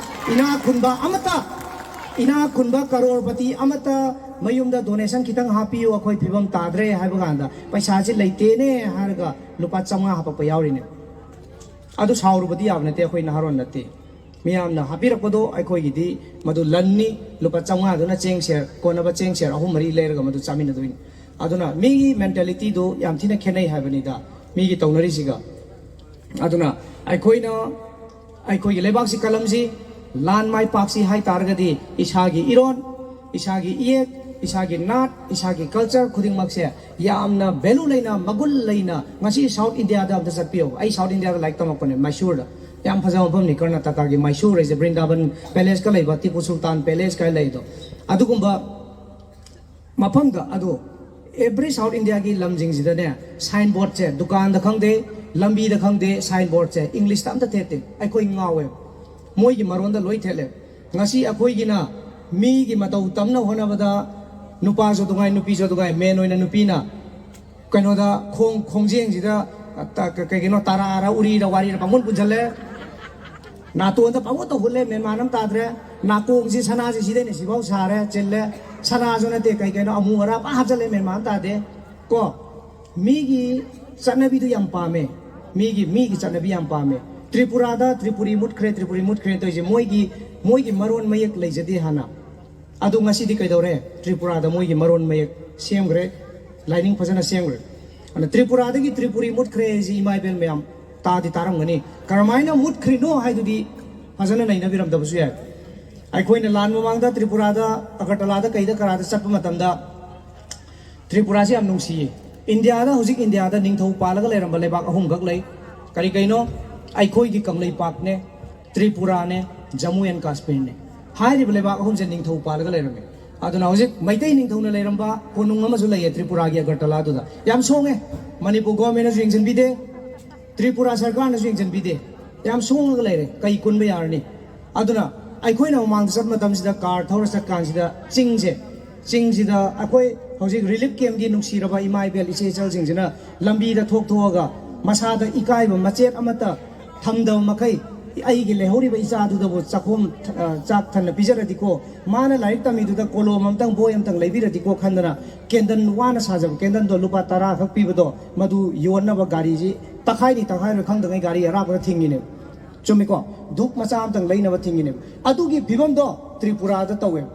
ꯏꯅꯥꯛ ꯈꯨꯟꯕ ꯑꯃꯠꯇ, ꯏꯅꯥꯛ ꯈꯨꯟꯕ ꯀꯔꯣꯔꯄꯇꯤ ꯑꯃꯠꯇ ꯃꯌꯨꯝꯗ ꯗꯣꯅꯦꯁꯟ ꯈꯤꯇꯪ ꯍꯥꯞꯄꯤꯌꯨ, ꯑꯩꯈꯣꯏ ꯐꯤꯕꯝ ꯇꯥꯗ꯭ꯔꯦ ꯍꯥꯏꯕ ꯀꯥꯟꯗ ꯄꯩꯁꯥꯁꯤ ꯂꯩꯇꯦꯅꯦ ꯍꯥꯏꯔꯒ ꯂꯨꯄꯥ ꯆꯥꯝꯃꯉꯥ ꯍꯥꯄꯛꯄ ꯌꯥꯎꯔꯤꯅꯦ꯫ ꯑꯗꯨ ꯁꯥꯎꯔꯨꯕꯗꯤ ꯌꯥꯕ ꯅꯠꯇꯦ, ꯑꯩꯈꯣꯏ ꯅꯍꯥꯔꯣꯟ ꯅꯠꯇꯦ꯫ ꯃꯤꯌꯥꯝꯅ ꯍꯥꯞꯄꯤꯔꯛꯄꯗꯣ ꯑꯩꯈꯣꯏꯒꯤꯗꯤ ꯃꯗꯨ ꯂꯟꯅꯤ, ꯂꯨꯄꯥ ꯆꯥꯝꯃꯉꯥꯗꯨꯅ ꯆꯦꯡ ꯁꯦꯔ, ꯀꯣꯟꯅꯕ ꯆꯦꯡ ꯁꯦꯔ ꯑꯍꯨꯝ ꯃꯔꯤ ꯂꯩꯔꯒ ꯃꯗꯨ ꯆꯥꯃꯤꯟꯅꯗꯣꯏꯅꯤ꯫ ꯑꯗꯨꯅ ꯃꯤꯒꯤ ꯃꯦꯟꯇꯦꯂꯤꯇꯤꯗꯨ ꯌꯥꯝ ꯊꯤꯅ ꯈꯦꯠꯅꯩ ꯍꯥꯏꯕꯅꯤꯗ, ꯃꯤꯒꯤ ꯇꯧꯅꯔꯤꯁꯤꯒ꯫ ꯑꯗꯨꯅ ꯑꯩꯈꯣꯏꯅ ꯑꯩꯈꯣꯏꯒꯤ ꯂꯩꯕꯥꯛꯁꯤ ꯀꯜꯂꯝꯁꯤ, ꯂꯥꯟ ꯃꯥꯏ ꯄꯥꯛꯁꯤ ꯍꯥꯏ ꯇꯥꯔꯒꯗꯤ ꯏꯁꯥꯒꯤ ꯏꯔꯣꯟ, ꯏꯁꯥꯒꯤ ꯏꯌꯦꯛ, ꯏꯁꯥꯒꯤ ꯅꯥꯠ, ꯏꯁꯥꯒꯤ ꯀꯜꯆꯔ ꯈꯨꯗꯤꯡꯃꯛꯁꯦ ꯌꯥꯝꯅ ꯚꯦꯂꯨ ꯂꯩꯅ, ꯃꯒꯨꯟ ꯂꯩꯅ, ꯉꯁꯤ ꯁꯥꯎꯠ ꯏꯟꯗꯤꯌꯥꯗ ꯑꯝꯇ ꯆꯠꯄꯤꯌꯣ꯫ ꯑꯩ ꯁꯥꯎꯠ ꯏꯟꯗꯤꯌꯥꯗ ꯂꯥꯏꯔꯤꯛ ꯇꯝꯃꯛꯄꯅꯦ, ꯃꯥꯏꯁꯨꯔꯗ꯫ ꯌꯥꯝ ꯐꯖꯕ ꯃꯐꯝꯅꯤ ꯀꯔꯅꯥꯇꯀꯥꯒꯤ ꯃꯥꯏꯁꯨꯔ ꯍꯥꯏꯁꯦ, ꯕ꯭ꯔꯤꯟꯗꯥꯕꯟ ꯄꯦꯂꯦꯁꯀ ꯂꯩꯕ, ꯇꯤꯄꯨ ꯁꯨꯜꯇꯥꯟ ꯄꯦꯂꯦꯁꯀ ꯂꯩꯗꯣ꯫ ꯑꯗꯨꯒꯨꯝꯕ ꯃꯐꯝꯗ ꯑꯗꯨ ꯑꯦꯚ꯭ꯔꯤ ꯁꯥꯎꯠ ꯏꯟꯗꯤꯌꯥꯒꯤ ꯂꯝꯁꯤꯡꯁꯤꯗꯅꯦ, ꯁꯥꯏꯟ ꯕꯣꯔꯗꯁꯦ, ꯗꯨꯀꯥꯟꯗ ꯈꯪꯗꯦ, ꯂꯝꯕꯤꯗ ꯈꯪꯗꯦ, ꯁꯥꯏꯟ ꯕꯣꯔꯗꯁꯦ ꯏꯪꯂꯤꯁꯇ ꯑꯝꯇ ꯊꯦꯠꯇꯦ꯫ ꯑꯩꯈꯣꯏ ꯉꯥꯎꯋꯦ, ꯃꯣꯏꯒꯤ ꯃꯔꯣꯟꯗ ꯂꯣꯏ ꯊꯦꯠꯂꯦ꯫ ꯉꯁꯤ ꯑꯩꯈꯣꯏꯒꯤꯅ ꯃꯤꯒꯤ ꯃꯇꯧ ꯇꯝꯅ ꯍꯣꯠꯅꯕꯗ, ꯅꯨꯄꯥꯁꯨ ꯑꯗꯨꯉꯥꯏ, ꯅꯨꯄꯤꯁꯨ ꯑꯗꯨꯉꯥꯏ, ꯃꯦꯟ ꯑꯣꯏꯅ ꯅꯨꯄꯤꯅ ꯀꯩꯅꯣꯗ, ꯈꯣꯡ ꯈꯣꯡꯖꯦꯡꯁꯤꯗ, ꯀꯩ ꯀꯩꯅꯣ, ꯇꯔꯥꯔ ꯎꯔꯤꯔ ꯋꯥꯔꯤꯔ ꯄꯪꯍꯨꯟ ꯄꯨꯟꯁꯤꯜꯂꯦ꯫ ꯅꯥꯇꯣꯟꯗ ꯄꯪꯍꯨꯠꯇ ꯍꯨꯠꯂꯦ, ꯃꯦꯟꯃꯥꯟ ꯑꯃ ꯇꯥꯗ꯭ꯔꯦ꯫ ꯅꯥꯀꯣꯡꯁꯤ ꯁꯅꯥꯁꯤ ꯁꯤꯗꯩꯅ ꯁꯤꯐꯥꯎ ꯁꯥꯔꯦ, ꯆꯤꯜꯂꯦ꯫ ꯁꯅꯥꯁꯨ ꯅꯠꯇꯦ, ꯀꯩ ꯀꯩꯅꯣ ꯑꯃꯨ ꯑꯔꯥꯛ ꯄꯪ ꯍꯥꯞꯆꯜꯂꯦ, ꯃꯦꯟꯃꯥꯟ ꯑꯃ ꯇꯥꯗꯦ꯫ ꯀꯣ, ꯃꯤꯒꯤ ꯆꯠꯅꯕꯤꯗꯨ ꯌꯥꯝ ꯄꯥꯝꯃꯦ꯫ ꯃꯤꯒꯤ ꯃꯤꯒꯤ ꯆꯠꯅꯕꯤ ꯌꯥꯝ ꯄꯥꯝꯃꯦ꯫ ꯇ꯭ꯔꯤꯄꯨꯔꯥꯗ ꯇ꯭ꯔꯤꯄꯨꯔꯤ ꯃꯨꯠꯈ꯭ꯔꯦ, ꯇ꯭ꯔꯤꯄꯨꯔꯤ ꯃꯨꯠꯈ꯭ꯔꯦ ꯇꯧꯔꯤꯁꯦ, ꯃꯣꯏꯒꯤ ꯃꯣꯏꯒꯤ ꯃꯔꯣꯟ ꯃꯌꯦꯛ ꯂꯩꯖꯗꯦ ꯍꯥꯟꯅ꯫ ꯑꯗꯨ ꯉꯁꯤꯗꯤ ꯀꯩꯗꯧꯔꯦ? ꯇ꯭ꯔꯤꯄꯨꯔꯥꯗ ꯃꯣꯏꯒꯤ ꯃꯔꯣꯟ ꯃꯌꯦꯛ ꯁꯦꯝꯈ꯭ꯔꯦ, ꯂꯥꯏꯅꯤꯡ ꯐꯖꯅ ꯁꯦꯝꯈ꯭ꯔꯦ꯫ ꯑꯗꯨꯅ ꯇ꯭ꯔꯤꯄꯨꯔꯥꯗꯒꯤ ꯇ꯭ꯔꯤꯄꯨꯔꯤ ꯃꯨꯠꯈ꯭ꯔꯦ ꯍꯥꯏꯁꯤ, ꯏꯃꯥ ꯏꯕꯦꯜ ꯃꯌꯥꯝ, ꯇꯥꯗꯤ ꯇꯥꯔꯝꯒꯅꯤ꯫ ꯀꯔꯝꯍꯥꯏꯅ ꯃꯨꯠꯈ꯭ꯔꯤꯅꯣ ꯍꯥꯏꯗꯨꯗꯤ ꯐꯖꯅ ꯅꯩꯅꯕꯤꯔꯝꯗꯕꯁꯨ ꯌꯥꯏ꯫ ꯑꯩꯈꯣꯏꯅ ꯂꯥꯟ ꯃꯃꯥꯡꯗ ꯇ꯭ꯔꯤꯄꯨꯔꯥꯗ, ꯑꯒꯔꯇꯂꯥꯗ ꯀꯩꯗ ꯀꯔꯥꯗ ꯆꯠꯄ ꯃꯇꯝꯗ, ꯇ꯭ꯔꯤꯄꯨꯔꯥꯁꯤ ꯌꯥꯝ ꯅꯨꯡꯁꯤꯌꯦ꯫ ꯏꯟꯗꯤꯌꯥꯗ, ꯍꯧꯖꯤꯛ ꯏꯟꯗꯤꯌꯥꯗ ꯅꯤꯡꯊꯧ ꯄꯥꯜꯂꯒ ꯂꯩꯔꯝꯕ ꯂꯩꯕꯥꯛ ꯑꯍꯨꯝꯈꯛ ꯂꯩ꯫ ꯀꯔꯤ ꯀꯩꯅꯣ? ꯑꯩꯈꯣꯏꯒꯤ ꯀꯪꯂꯩꯄꯥꯛꯅꯦ, ꯇ꯭ꯔꯤꯄꯨꯔꯥꯅꯦ, ꯖꯃꯨ ꯑꯦꯟ ꯀꯥꯁꯃꯤꯔꯅꯦ꯫ ꯍꯥꯏꯔꯤꯕ ꯂꯩꯕꯥꯛ ꯑꯍꯨꯝꯁꯦ ꯅꯤꯡꯊꯧ ꯄꯥꯜꯂꯒ ꯂꯩꯔꯝꯃꯦ꯫ ꯑꯗꯨꯅ ꯍꯧꯖꯤꯛ ꯃꯩꯇꯩ ꯅꯤꯡꯊꯧꯅ ꯂꯩꯔꯝꯕ ꯀꯣꯅꯨꯡ ꯑꯃꯁꯨ ꯂꯩꯌꯦ ꯇ꯭ꯔꯤꯄꯨꯔꯥꯒꯤ ꯑꯒꯔꯇꯂꯥꯗꯨꯗ꯫ ꯌꯥꯝ ꯁꯣꯡꯉꯦ꯫ ꯃꯅꯤꯄꯨꯔ ꯒꯣꯔꯃꯦꯟꯅꯁꯨ ꯌꯦꯡꯁꯤꯟꯕꯤꯗꯦ, ꯇ꯭ꯔꯤꯄꯨꯔꯥ ꯁꯔꯀꯥꯔꯅꯁꯨ ꯌꯦꯡꯁꯤꯟꯕꯤꯗꯦ꯫ ꯌꯥꯝ ꯁꯣꯡꯉꯒ ꯂꯩꯔꯦ, ꯀꯩ ꯀꯨꯟꯕ ꯌꯥꯔꯅꯤ? ꯑꯗꯨꯅ ꯑꯩꯈꯣꯏꯅ ꯃꯃꯥꯡꯗ ꯆꯠꯄ ꯃꯇꯝꯁꯤꯗ, ꯀꯥꯔ ꯊꯧꯔ ꯆꯠꯀꯥꯟꯁꯤꯗ, ꯆꯤꯡꯁꯦ, ꯆꯤꯡꯁꯤꯗ ꯑꯩꯈꯣꯏ ꯍꯧꯖꯤꯛ ꯔꯤꯂꯤꯐ ꯀꯦꯝꯞꯀꯤ ꯅꯨꯡꯁꯤꯔꯕ ꯏꯃꯥ ꯏꯕꯦꯜ, ꯏꯆꯦ ꯏꯆꯜꯁꯤꯡꯁꯤꯅ ꯂꯝꯕꯤꯗ ꯊꯣꯛ ꯊꯣꯛꯑꯒ ꯃꯁꯥꯗ ꯏꯀꯥꯏꯕ ꯃꯆꯦꯠ ꯑꯃꯠꯇ ꯊꯝꯗꯕ ꯃꯈꯩ, ꯑꯩꯒꯤ ꯂꯩꯍꯧꯔꯤꯕ ꯏꯆꯥꯗꯨꯗꯕꯨ ꯆꯥꯛꯈꯣꯝ, ꯑ, ꯆꯥꯛ ꯊꯟꯅ ꯄꯤꯖꯔꯗꯤꯀꯣ, ꯃꯥꯅ ꯂꯥꯏꯔꯤꯛ ꯇꯝꯃꯤꯗꯨꯗ ꯀꯣꯂꯣꯝ ꯑꯝꯇꯪ, ꯕꯣꯏ ꯑꯝꯇꯪ ꯂꯩꯕꯤꯔꯗꯤꯀꯣ ꯈꯟꯗꯅ, ꯀꯦꯟꯗꯜ, ꯋꯥꯅ ꯁꯥꯖꯕ ꯀꯦꯟꯗꯜꯗꯣ ꯂꯨꯄꯥ ꯇꯔꯥ ꯈꯛ ꯄꯤꯕꯗꯣ, ꯃꯗꯨ ꯌꯣꯟꯅꯕ ꯒꯥꯔꯤꯁꯤ ꯇꯈꯥꯏꯅꯤ ꯇꯈꯥꯏꯔꯣꯏ ꯈꯪꯗꯉꯩ ꯒꯥꯔꯤ ꯑꯔꯥꯞꯄꯗ ꯊꯤꯡꯉꯤꯅꯦꯕ꯫ ꯆꯨꯝꯃꯤꯀꯣ? ꯙꯨꯞ ꯃꯆꯥ ꯑꯝꯇꯪ ꯂꯩꯅꯕ ꯊꯤꯡꯉꯤꯅꯦꯕ꯫ ꯑꯗꯨꯒꯤ ꯐꯤꯕꯝꯗꯣ ꯇ꯭ꯔꯤꯄꯨꯔꯥꯗ ꯇꯧꯋꯦꯕ꯫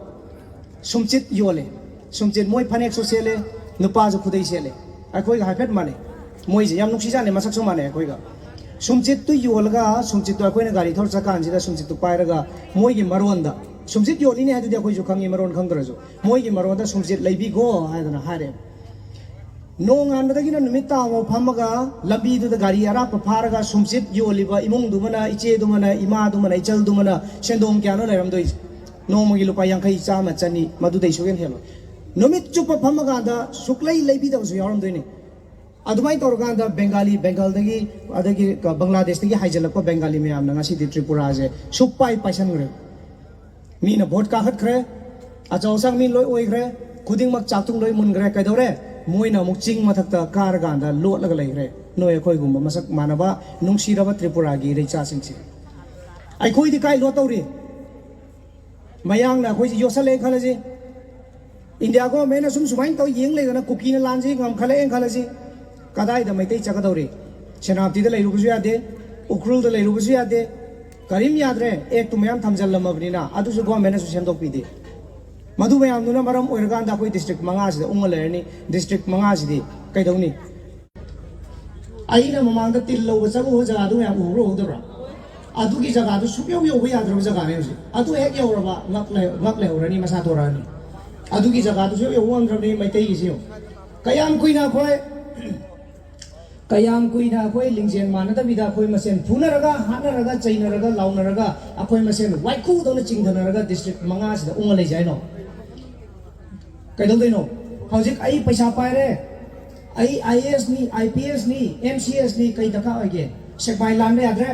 ꯁꯨꯝꯆꯤꯠ ꯌꯣꯜꯂꯦ꯫ ꯁꯨꯝꯆꯤꯠ, ꯃꯣꯏ ꯐꯅꯦꯛꯁꯨ ꯁꯦꯠꯂꯦ, ꯅꯨꯄꯥꯁꯨ ꯈꯨꯗꯩ ꯁꯦꯠꯂꯦ꯫ ꯑꯩꯈꯣꯏꯒ ꯍꯥꯏꯐꯦꯠ ꯃꯥꯟꯅꯩ꯫ ꯃꯣꯏꯁꯦ ꯌꯥꯝ ꯅꯨꯡꯁꯤꯖꯥꯠꯅꯤ, ꯃꯁꯛꯁꯨ ꯃꯥꯟꯅꯩ ꯑꯩꯈꯣꯏꯒ꯫ ꯁꯨꯝꯆꯤꯠꯇꯨ ꯌꯣꯜꯂꯒ, ꯁꯨꯝꯆꯤꯠꯇꯨ ꯑꯩꯈꯣꯏꯅ ꯒꯥꯔꯤ ꯊꯧꯔ ꯆꯠꯀꯥꯟꯁꯤꯗ ꯁꯨꯝꯆꯤꯠꯇꯨ ꯄꯥꯏꯔꯒ ꯃꯣꯏꯒꯤ ꯃꯔꯣꯟꯗ, ꯁꯨꯝꯆꯤꯠ ꯌꯣꯜꯂꯤꯅꯦ ꯍꯥꯏꯗꯨꯗꯤ ꯑꯩꯈꯣꯏꯁꯨ ꯈꯪꯉꯤ, ꯃꯔꯣꯟ ꯈꯪꯗ꯭ꯔꯁꯨ, ꯃꯣꯏꯒꯤ ꯃꯔꯣꯟꯗ "ꯁꯨꯝꯆꯤꯠ ꯂꯩꯕꯤꯒꯣ" ꯍꯥꯏꯗꯅ ꯍꯥꯏꯔꯦ꯫ ꯅꯣꯡꯉꯥꯟꯕꯗꯒꯤꯅ ꯅꯨꯃꯤꯠ ꯇꯥꯕ ꯐꯝꯃꯒ, ꯂꯝꯕꯤꯗꯨꯗ ꯒꯥꯔꯤ ꯑꯔꯥꯞꯄ ꯐꯥꯔꯒ ꯁꯨꯝꯆꯤꯠ ꯌꯣꯜꯂꯤꯕ ꯏꯃꯨꯡꯗꯨꯃꯅ, ꯏꯆꯦꯗꯨꯃꯅ, ꯏꯃꯥꯗꯨꯃꯅ, ꯏꯆꯜꯗꯨꯃꯅ ꯁꯦꯟꯗꯣꯡ ꯀꯌꯥꯅꯣ ꯂꯩꯔꯝꯗꯣꯏꯁꯦ? ꯅꯣꯡꯃꯒꯤ ꯂꯨꯄꯥ ꯌꯥꯡꯈꯩ, ꯆꯥꯝꯃ, ꯆꯅꯤ, ꯃꯗꯨꯗꯩ ꯁꯨꯛꯍꯦꯟ ꯍꯦꯜꯂꯣꯏ꯫ ꯅꯨꯃꯤꯠ ꯆꯨꯞꯄ ꯐꯝꯃꯀꯥꯟꯗ ꯁꯨꯛꯂꯩ ꯂꯩꯕꯤꯗꯕꯁꯨ ꯌꯥꯎꯔꯝꯗꯣꯏꯅꯤ꯫ ꯑꯗꯨꯃꯥꯏꯅ ꯇꯧꯔꯀꯥꯟꯗ ꯕꯦꯡꯒꯥꯂꯤ, ꯕꯦꯡꯒꯜꯗꯒꯤ, ꯑꯗꯒꯤ ꯕꯪꯒ꯭ꯂꯥꯗꯦꯁꯇꯒꯤ ꯍꯥꯏꯖꯤꯜꯂꯛꯄ ꯕꯦꯡꯒꯥꯂꯤ ꯃꯌꯥꯝꯅ ꯉꯁꯤꯗꯤ ꯇ꯭ꯔꯤꯄꯨꯔꯥꯁꯦ ꯁꯨꯛ ꯄꯥꯏ ꯄꯥꯏꯁꯟꯈ꯭ꯔꯦ꯫ ꯃꯤꯅ ꯚꯣꯠ ꯀꯥꯈꯠꯈ꯭ꯔꯦ, ꯑꯆꯧ ꯑꯁꯥꯡ ꯃꯤ ꯂꯣꯏ ꯑꯣꯏꯈ꯭ꯔꯦ, ꯈꯨꯗꯤꯡꯃꯛ ꯆꯥꯛꯊꯨꯡ ꯂꯣꯏ ꯃꯨꯟꯈ꯭ꯔꯦ꯫ ꯀꯩꯗꯧꯔꯦ? ꯃꯣꯏꯅ ꯑꯃꯨꯛ ꯆꯤꯡ ꯃꯊꯛꯇ ꯀꯥꯔꯀꯥꯟꯗ ꯂꯣꯠꯂꯒ ꯂꯩꯈ꯭ꯔꯦ꯫ ꯅꯣꯏ ꯑꯩꯈꯣꯏꯒꯨꯝꯕ ꯃꯁꯛ ꯃꯥꯟꯅꯕ ꯅꯨꯡꯁꯤꯔꯕ ꯇ꯭ꯔꯤꯄꯨꯔꯥꯒꯤ ꯏꯔꯩꯆꯥꯁꯤꯡꯁꯦ꯫ ꯑꯩꯈꯣꯏꯗꯤ ꯀꯥꯏ ꯂꯣꯠꯇꯧꯔꯤ? ꯃꯌꯥꯡꯅ ꯑꯩꯈꯣꯏꯁꯤ ꯌꯣꯠꯁꯜꯂꯦ ꯈꯜꯂꯁꯤ, ꯏꯟꯗꯤꯌꯥ ꯒꯣꯔꯃꯦꯟꯅ ꯁꯨꯝ ꯁꯨꯃꯥꯏꯅ ꯇꯧ ꯌꯦꯡ ꯂꯩꯗꯅ ꯀꯨꯀꯤꯅ ꯂꯥꯟꯁꯤ ꯉꯝꯈꯠꯂꯛꯑꯦꯅ ꯈꯜꯂꯁꯤ, ꯀꯗꯥꯏꯗ ꯃꯩꯇꯩ ꯆꯠꯀꯗꯧꯔꯤ? ꯁꯦꯅꯥꯄꯇꯤꯗ ꯂꯩꯔꯨꯕꯁꯨ ꯌꯥꯗꯦ, ꯎꯈ꯭ꯔꯨꯜꯗ ꯂꯩꯔꯨꯕꯁꯨ ꯌꯥꯗꯦ, ꯀꯔꯤꯝ ꯌꯥꯗ꯭ꯔꯦ꯫ ꯑꯦꯛꯇꯨ ꯃꯌꯥꯝ ꯊꯝꯖꯜꯂꯝꯃꯕꯅꯤꯅ ꯑꯗꯨꯁꯨ ꯒꯣꯔꯃꯦꯟꯅꯁꯨ ꯁꯦꯝꯗꯣꯛꯄꯤꯗꯦ꯫ ꯃꯗꯨ ꯃꯌꯥꯝꯗꯨꯅ ꯃꯔꯝ ꯑꯣꯏꯔꯀꯥꯟꯗ ꯑꯩꯈꯣꯏ ꯗꯤꯁꯇ꯭ꯔꯤꯛ ꯃꯉꯥꯁꯤꯗ ꯎꯪꯉ ꯂꯩꯔꯅꯤ꯫ ꯗꯤꯁꯇ꯭ꯔꯤꯛ ꯃꯉꯥꯁꯤꯗꯤ ꯀꯩꯗꯧꯅꯤ? ꯑꯩꯅ ꯃꯃꯥꯡꯗ ꯇꯤꯜ ꯂꯧꯕ ꯆꯠꯂꯨꯕ ꯖꯒꯥꯗꯨ ꯃꯌꯥꯝ ꯎꯍꯧꯕ꯭ꯔꯥ ꯎꯍꯧꯗꯕ꯭ꯔꯥ? ꯑꯗꯨꯒꯤ ꯖꯒꯥꯗꯨ ꯁꯨꯛꯌꯧ ꯌꯧꯕ ꯌꯥꯗ꯭ꯔꯕ ꯖꯒꯥꯅꯦ ꯍꯧꯖꯤꯛ꯫ ꯑꯗꯨ ꯍꯦꯛ ꯌꯧꯔꯕ ꯉꯛ ꯂꯩ-, ꯉꯛ ꯂꯩꯍꯧꯔꯅꯤ, ꯃꯁꯥ ꯊꯣꯔꯛꯑꯅꯤ꯫ ꯑꯗꯨꯒꯤ ꯖꯒꯥꯗꯨ ꯁꯨꯛꯌꯧ ꯌꯧꯕ ꯉꯝꯗ꯭ꯔꯕꯅꯤ ꯃꯩꯇꯩꯒꯤꯁꯤ ꯌꯦꯡꯉꯨ꯫ ꯀꯌꯥꯝ ꯀꯨꯏꯅ ꯑꯩꯈꯣꯏ, ꯀꯌꯥꯝ ꯀꯨꯏꯅ ꯑꯩꯈꯣꯏ ꯂꯤꯡꯖꯦꯜ ꯃꯥꯟꯅꯗꯕꯤꯗ ꯑꯩꯈꯣꯏ ꯃꯁꯦꯟ ꯐꯨꯅꯔꯒ, ꯍꯥꯠꯅꯔꯒ, ꯆꯩꯅꯔꯒ, ꯂꯥꯎꯅꯔꯒ ꯑꯩꯈꯣꯏ ꯃꯁꯦꯟ ꯋꯥꯏꯈꯨꯗꯧꯅ ꯆꯤꯡꯊꯅꯔꯒ ꯗꯤꯁꯇ꯭ꯔꯤꯛ ꯃꯉꯥꯁꯤꯗ ꯎꯪꯉ ꯂꯩꯁꯦ ꯍꯥꯏꯅꯣ? ꯀꯩꯗꯧꯗꯣꯏꯅꯣ? ꯍꯧꯖꯤꯛ ꯑꯩ ꯄꯩꯁꯥ ꯄꯥꯏꯔꯦ, ꯑꯩ IAS ꯅꯤ, IPS ꯅꯤ, MCS ꯅꯤ, ꯀꯩ ꯗꯔꯀꯥꯔ ꯑꯣꯏꯒꯦ? ꯁꯦꯛꯃꯥꯏ ꯂꯥꯟꯕ ꯌꯥꯗ꯭ꯔꯦ,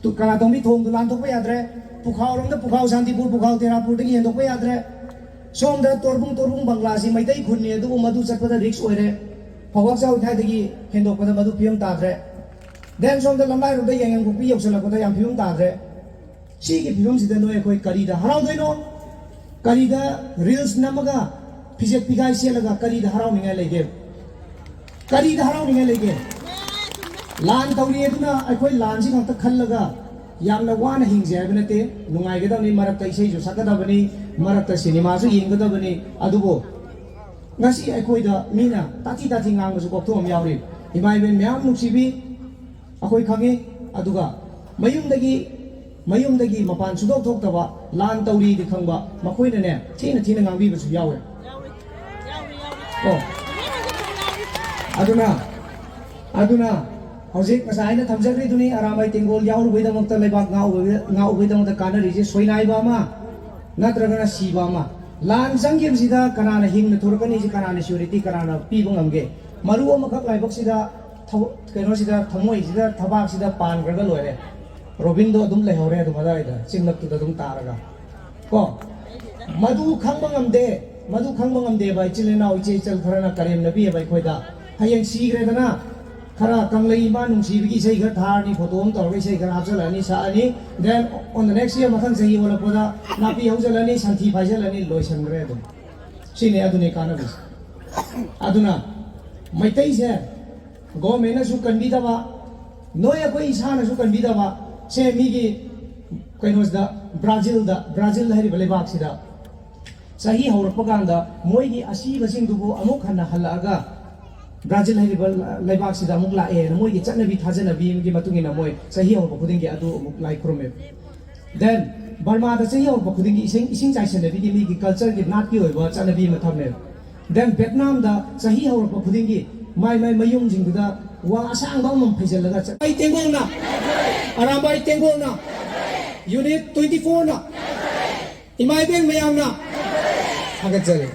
ꯇꯨ-, ꯀꯅꯥꯇꯣꯝꯕꯤ ꯊꯣꯡꯗꯨ ꯂꯥꯟꯊꯣꯛꯄ ꯌꯥꯗ꯭ꯔꯦ, ꯄꯨꯈꯥꯎꯔꯣꯝꯗ ꯄꯨꯈꯥꯎ, ꯁꯥꯟꯇꯤꯄꯨꯔ ꯄꯨꯈꯥꯎ, ꯇꯦꯔꯥꯄꯨꯔꯗꯒꯤ ꯍꯦꯟꯗꯣꯛꯄ ꯌꯥꯗ꯭ꯔꯦ, ꯁꯣꯝꯗ ꯇꯣꯔꯕꯨꯡ, ꯇꯣꯔꯕꯨꯡ ꯕꯪꯒ꯭ꯂꯥꯁꯤ ꯃꯩꯇꯩ ꯈꯨꯟꯅꯤ, ꯑꯗꯨꯕꯨ ꯃꯗꯨ ꯆꯠꯄꯗ ꯔꯤꯛꯁ ꯑꯣꯏꯔꯦ, ꯐꯧꯕꯥꯛ ꯆꯥꯎ ꯏꯊꯥꯏꯗꯒꯤ ꯍꯦꯟꯗꯣꯛꯄꯗ ꯃꯗꯨ ꯐꯤꯕꯝ ꯇꯥꯗ꯭ꯔꯦ꯫ ꯗꯦꯟ ꯁꯣꯝꯗ ꯂꯝꯂꯥꯏꯔꯣꯝꯗ ꯌꯥꯏꯉꯪꯄꯣꯛꯄꯤ ꯌꯧꯁꯜꯂꯛꯄꯗ ꯌꯥꯝ ꯐꯤꯕꯝ ꯇꯥꯗ꯭ꯔꯦ꯫ ꯁꯤꯒꯤ ꯐꯤꯕꯝꯁꯤꯗ ꯅꯣꯏ ꯑꯩꯈꯣꯏ ꯀꯔꯤꯗ ꯍꯔꯥꯎꯗꯣꯏꯅꯣ? ꯀꯔꯤꯗ ꯔꯤꯜꯁ ꯅꯝꯃꯒ ꯐꯤꯖꯦꯠ ꯐꯤꯒꯥꯏ ꯁꯦꯠꯂꯒ ꯀꯔꯤꯗ ꯍꯔꯥꯎꯅꯤꯡꯉꯥꯏ ꯂꯩꯒꯦ? ꯀꯔꯤꯗ ꯍꯔꯥꯎꯅꯤꯡꯉꯥꯏ ꯂꯩꯒꯦ? ꯂꯥꯟ ꯇꯧꯔꯤ ꯑꯗꯨꯅ ꯑꯩꯈꯣꯏ ꯂꯥꯟꯁꯤ ꯈꯛꯇ ꯈꯜꯂꯒ ꯌꯥꯝꯅ ꯋꯥꯅ ꯍꯤꯡꯁꯦ ꯍꯥꯏꯕ ꯅꯠꯇꯦ꯫ ꯅꯨꯡꯉꯥꯏꯒꯗꯕꯅꯤ, ꯃꯔꯛꯇ ꯏꯁꯩꯁꯨ ꯁꯛꯀꯗꯕꯅꯤ, ꯃꯔꯛꯇ ꯁꯤꯅꯦꯃꯥꯁꯨ ꯌꯦꯡꯒꯗꯕꯅꯤ꯫ ꯑꯗꯨꯕꯨ ꯉꯁꯤ ꯑꯩꯈꯣꯏꯗ ꯃꯤꯅ ꯇꯥꯊꯤ ꯇꯥꯊꯤ ꯉꯥꯡꯕꯁꯨ ꯀꯣꯛꯊꯣꯛ ꯑꯃ ꯌꯥꯎꯔꯤ꯫ ꯏꯃꯥ ꯏꯕꯦꯟ ꯃꯌꯥꯝ ꯅꯨꯡꯁꯤꯕꯤ, ꯑꯩꯈꯣꯏ ꯈꯪꯉꯤ꯫ ꯑꯗꯨꯒ ꯃꯌꯨꯝꯗꯒꯤ, ꯃꯌꯨꯝꯗꯒꯤ ꯃꯄꯥꯟ ꯁꯨꯡꯊꯣꯛ ꯊꯣꯛꯇꯕ, ꯂꯥꯟ ꯇꯧꯔꯤꯗꯤ ꯈꯪꯕ, ꯃꯈꯣꯏꯅꯅꯦ ꯊꯤꯅ ꯊꯤꯅ ꯉꯥꯡꯕꯤꯕꯁꯨ ꯌꯥꯎꯋꯦ꯫ ꯑꯣ, ꯑꯗꯨꯅ, ꯑꯗꯨꯅ ꯍꯧꯖꯤꯛ ꯉꯁꯥꯏ ꯑꯩꯅ ꯊꯝꯖꯈ꯭ꯔꯤꯗꯨꯅꯤ, ꯑꯔꯥꯃꯥꯏ ꯇꯦꯡꯒꯣꯜ ꯌꯥꯎꯔꯨꯕꯩꯗꯃꯛꯇ, ꯂꯩꯕꯥꯛ ꯉꯥꯛꯎꯕ-, ꯉꯥꯛꯎꯕꯩꯗꯃꯛꯇ ꯀꯥꯟꯅꯔꯤꯁꯦ ꯁꯣꯏꯅꯥꯏꯕ ꯑꯃ ꯅꯠꯇ꯭ꯔꯒꯅ ꯁꯤꯕ ꯑꯃ꯫ ꯂꯥꯟ ꯆꯪꯈꯤꯕꯁꯤꯗ ꯀꯅꯥꯅ ꯍꯤꯡꯅ ꯊꯣꯔꯛꯀꯅꯤ? ꯁꯤ ꯀꯅꯥꯅ ꯁ꯭ꯌꯨꯔꯤꯇꯤ ꯀꯅꯥꯅ ꯄꯤꯕ ꯉꯝꯒꯦ? ꯃꯔꯨ ꯑꯃꯈꯛ ꯂꯥꯏꯕꯛꯁꯤꯗ, ꯊ-, ꯀꯩꯅꯣꯁꯤꯗ, ꯊꯃꯣꯏꯁꯤꯗ, ꯊꯕꯥꯛꯁꯤꯗ ꯄꯥꯟꯈ꯭ꯔꯒ ꯂꯣꯏꯔꯦ꯫ ꯔꯣꯕꯤꯟꯗꯣ ꯑꯗꯨꯝ ꯂꯩꯍꯧꯔꯦ ꯑꯗꯨꯝ ꯑꯗꯥꯏꯗ ꯆꯤꯡꯂꯛꯇꯨꯗ ꯑꯗꯨꯝ ꯇꯥꯔꯒ꯫ ꯀꯣ? ꯃꯗꯨ ꯈꯪꯕ ꯉꯝꯗꯦ꯫ ꯃꯗꯨ ꯈꯪꯕ ꯉꯝꯗꯦꯕ ꯏꯆꯤꯜ ꯏꯅꯥꯎ, ꯏꯆꯦ ꯏꯆꯜ ꯈꯔꯅ ꯀꯔꯦꯝꯅꯕꯤꯌꯦꯕ ꯑꯩꯈꯣꯏꯗ꯫ ꯍꯌꯦꯡ ꯁꯤꯈ꯭ꯔꯦꯗꯅ, ꯈꯔ ꯀꯪꯂꯩ ꯏꯃꯥ ꯅꯨꯡꯁꯤꯕꯒꯤ ꯏꯁꯩ ꯈꯔ ꯊꯥꯔꯅꯤ, ꯐꯣꯇꯣ ꯑꯃ ꯇꯧꯔꯒ ꯏꯁꯩ ꯈꯔ ꯍꯥꯞꯆꯜꯂꯅꯤ, ꯁꯛꯑꯅꯤ꯫ Then on the next year, ꯃꯊꯪ ꯆꯍꯤ ꯑꯣꯜꯂꯛꯄꯗ ꯅꯥꯄꯤ ꯍꯧꯖꯜꯂꯅꯤ, ꯁꯟꯊꯤ ꯐꯥꯏꯖꯜꯂꯅꯤ, ꯂꯣꯏꯁꯟꯈ꯭ꯔꯦ ꯑꯗꯨꯝ꯫ ꯁꯤꯅꯤ ꯑꯗꯨꯅꯤ ꯀꯥꯟꯅꯕꯁꯦ꯫ ꯑꯗꯨꯅ ꯃꯩꯇꯩꯁꯦ ꯒꯣꯔꯃꯦꯟꯅꯁꯨ ꯀꯟꯕꯤꯗꯕ, ꯅꯣꯏ ꯑꯩꯈꯣꯏ ꯏꯁꯥꯅꯁꯨ ꯀꯟꯕꯤꯗꯕ, ꯁꯦ ꯃꯤꯒꯤ ꯀꯩꯅꯣꯁꯤꯗ, ꯕ꯭ꯔꯥꯖꯤꯜꯗ, ꯕ꯭ꯔꯥꯖꯤꯜ ꯍꯥꯏꯔꯤꯕ ꯂꯩꯕꯥꯛꯁꯤꯗ ꯆꯍꯤ ꯍꯧꯔꯛꯄ ꯀꯥꯟꯗ ꯃꯣꯏꯒꯤ ꯑꯁꯤꯕꯁꯤꯡꯗꯨꯕꯨ ꯑꯃꯨꯛ ꯍꯟꯅ ꯍꯜꯂꯛꯑꯒ, ꯕ꯭ꯔꯥꯖꯤꯜ ꯍꯥꯏꯔꯤꯕ ꯂꯩꯕꯥꯛꯁꯤꯗ ꯑꯃꯨꯛ ꯂꯥꯛꯑꯦꯅ ꯃꯣꯏꯒꯤ ꯆꯠꯅꯕꯤ ꯊꯥꯖꯅꯕꯤ ꯑꯃꯒꯤ ꯃꯇꯨꯡ ꯏꯟꯅ ꯃꯣꯏ ꯆꯍꯤ ꯍꯧꯔꯛꯄ ꯈꯨꯗꯤꯡꯒꯤ ꯑꯗꯨ ꯑꯃꯨꯛ ꯂꯥꯏ ꯈꯨꯔꯨꯝꯃꯦ꯫ Then ꯕꯔꯃꯥꯗ ꯆꯍꯤ ꯍꯧꯔꯛꯄ ꯈꯨꯗꯤꯡꯒꯤ ꯏꯁꯤꯡ, ꯏꯁꯤꯡ ꯆꯥꯏꯁꯟꯅꯕꯤꯒꯤ ꯃꯤꯒꯤ cultureꯒꯤ, ꯅꯥꯠꯀꯤ ꯑꯣꯏꯕ ꯆꯠꯅꯕꯤ ꯑꯃ ꯊꯝꯃꯦ꯫ Then ꯚꯦꯠꯅꯥꯝꯗ ꯆꯍꯤ ꯍꯧꯔꯛꯄ ꯈꯨꯗꯤꯡꯒꯤ ꯃꯥꯏ ꯃꯥꯏ ꯃꯌꯨꯝꯁꯤꯡꯗꯨꯗ ꯋꯥ ꯑꯁꯥꯡꯕ ꯑꯃꯃꯝ ꯐꯩꯖꯜꯂꯒ ꯆꯠ-, ꯑꯩ ꯇꯦꯡꯒꯣꯡꯅ, ꯑꯔꯥꯝꯕꯥꯏ ꯇꯦꯡꯒꯣꯡꯅ, unit twenty fourꯅ, ꯏꯃꯥ ꯏꯕꯦꯟ ꯃꯌꯥꯝꯅ ꯊꯥꯒꯠꯆꯔꯤ꯫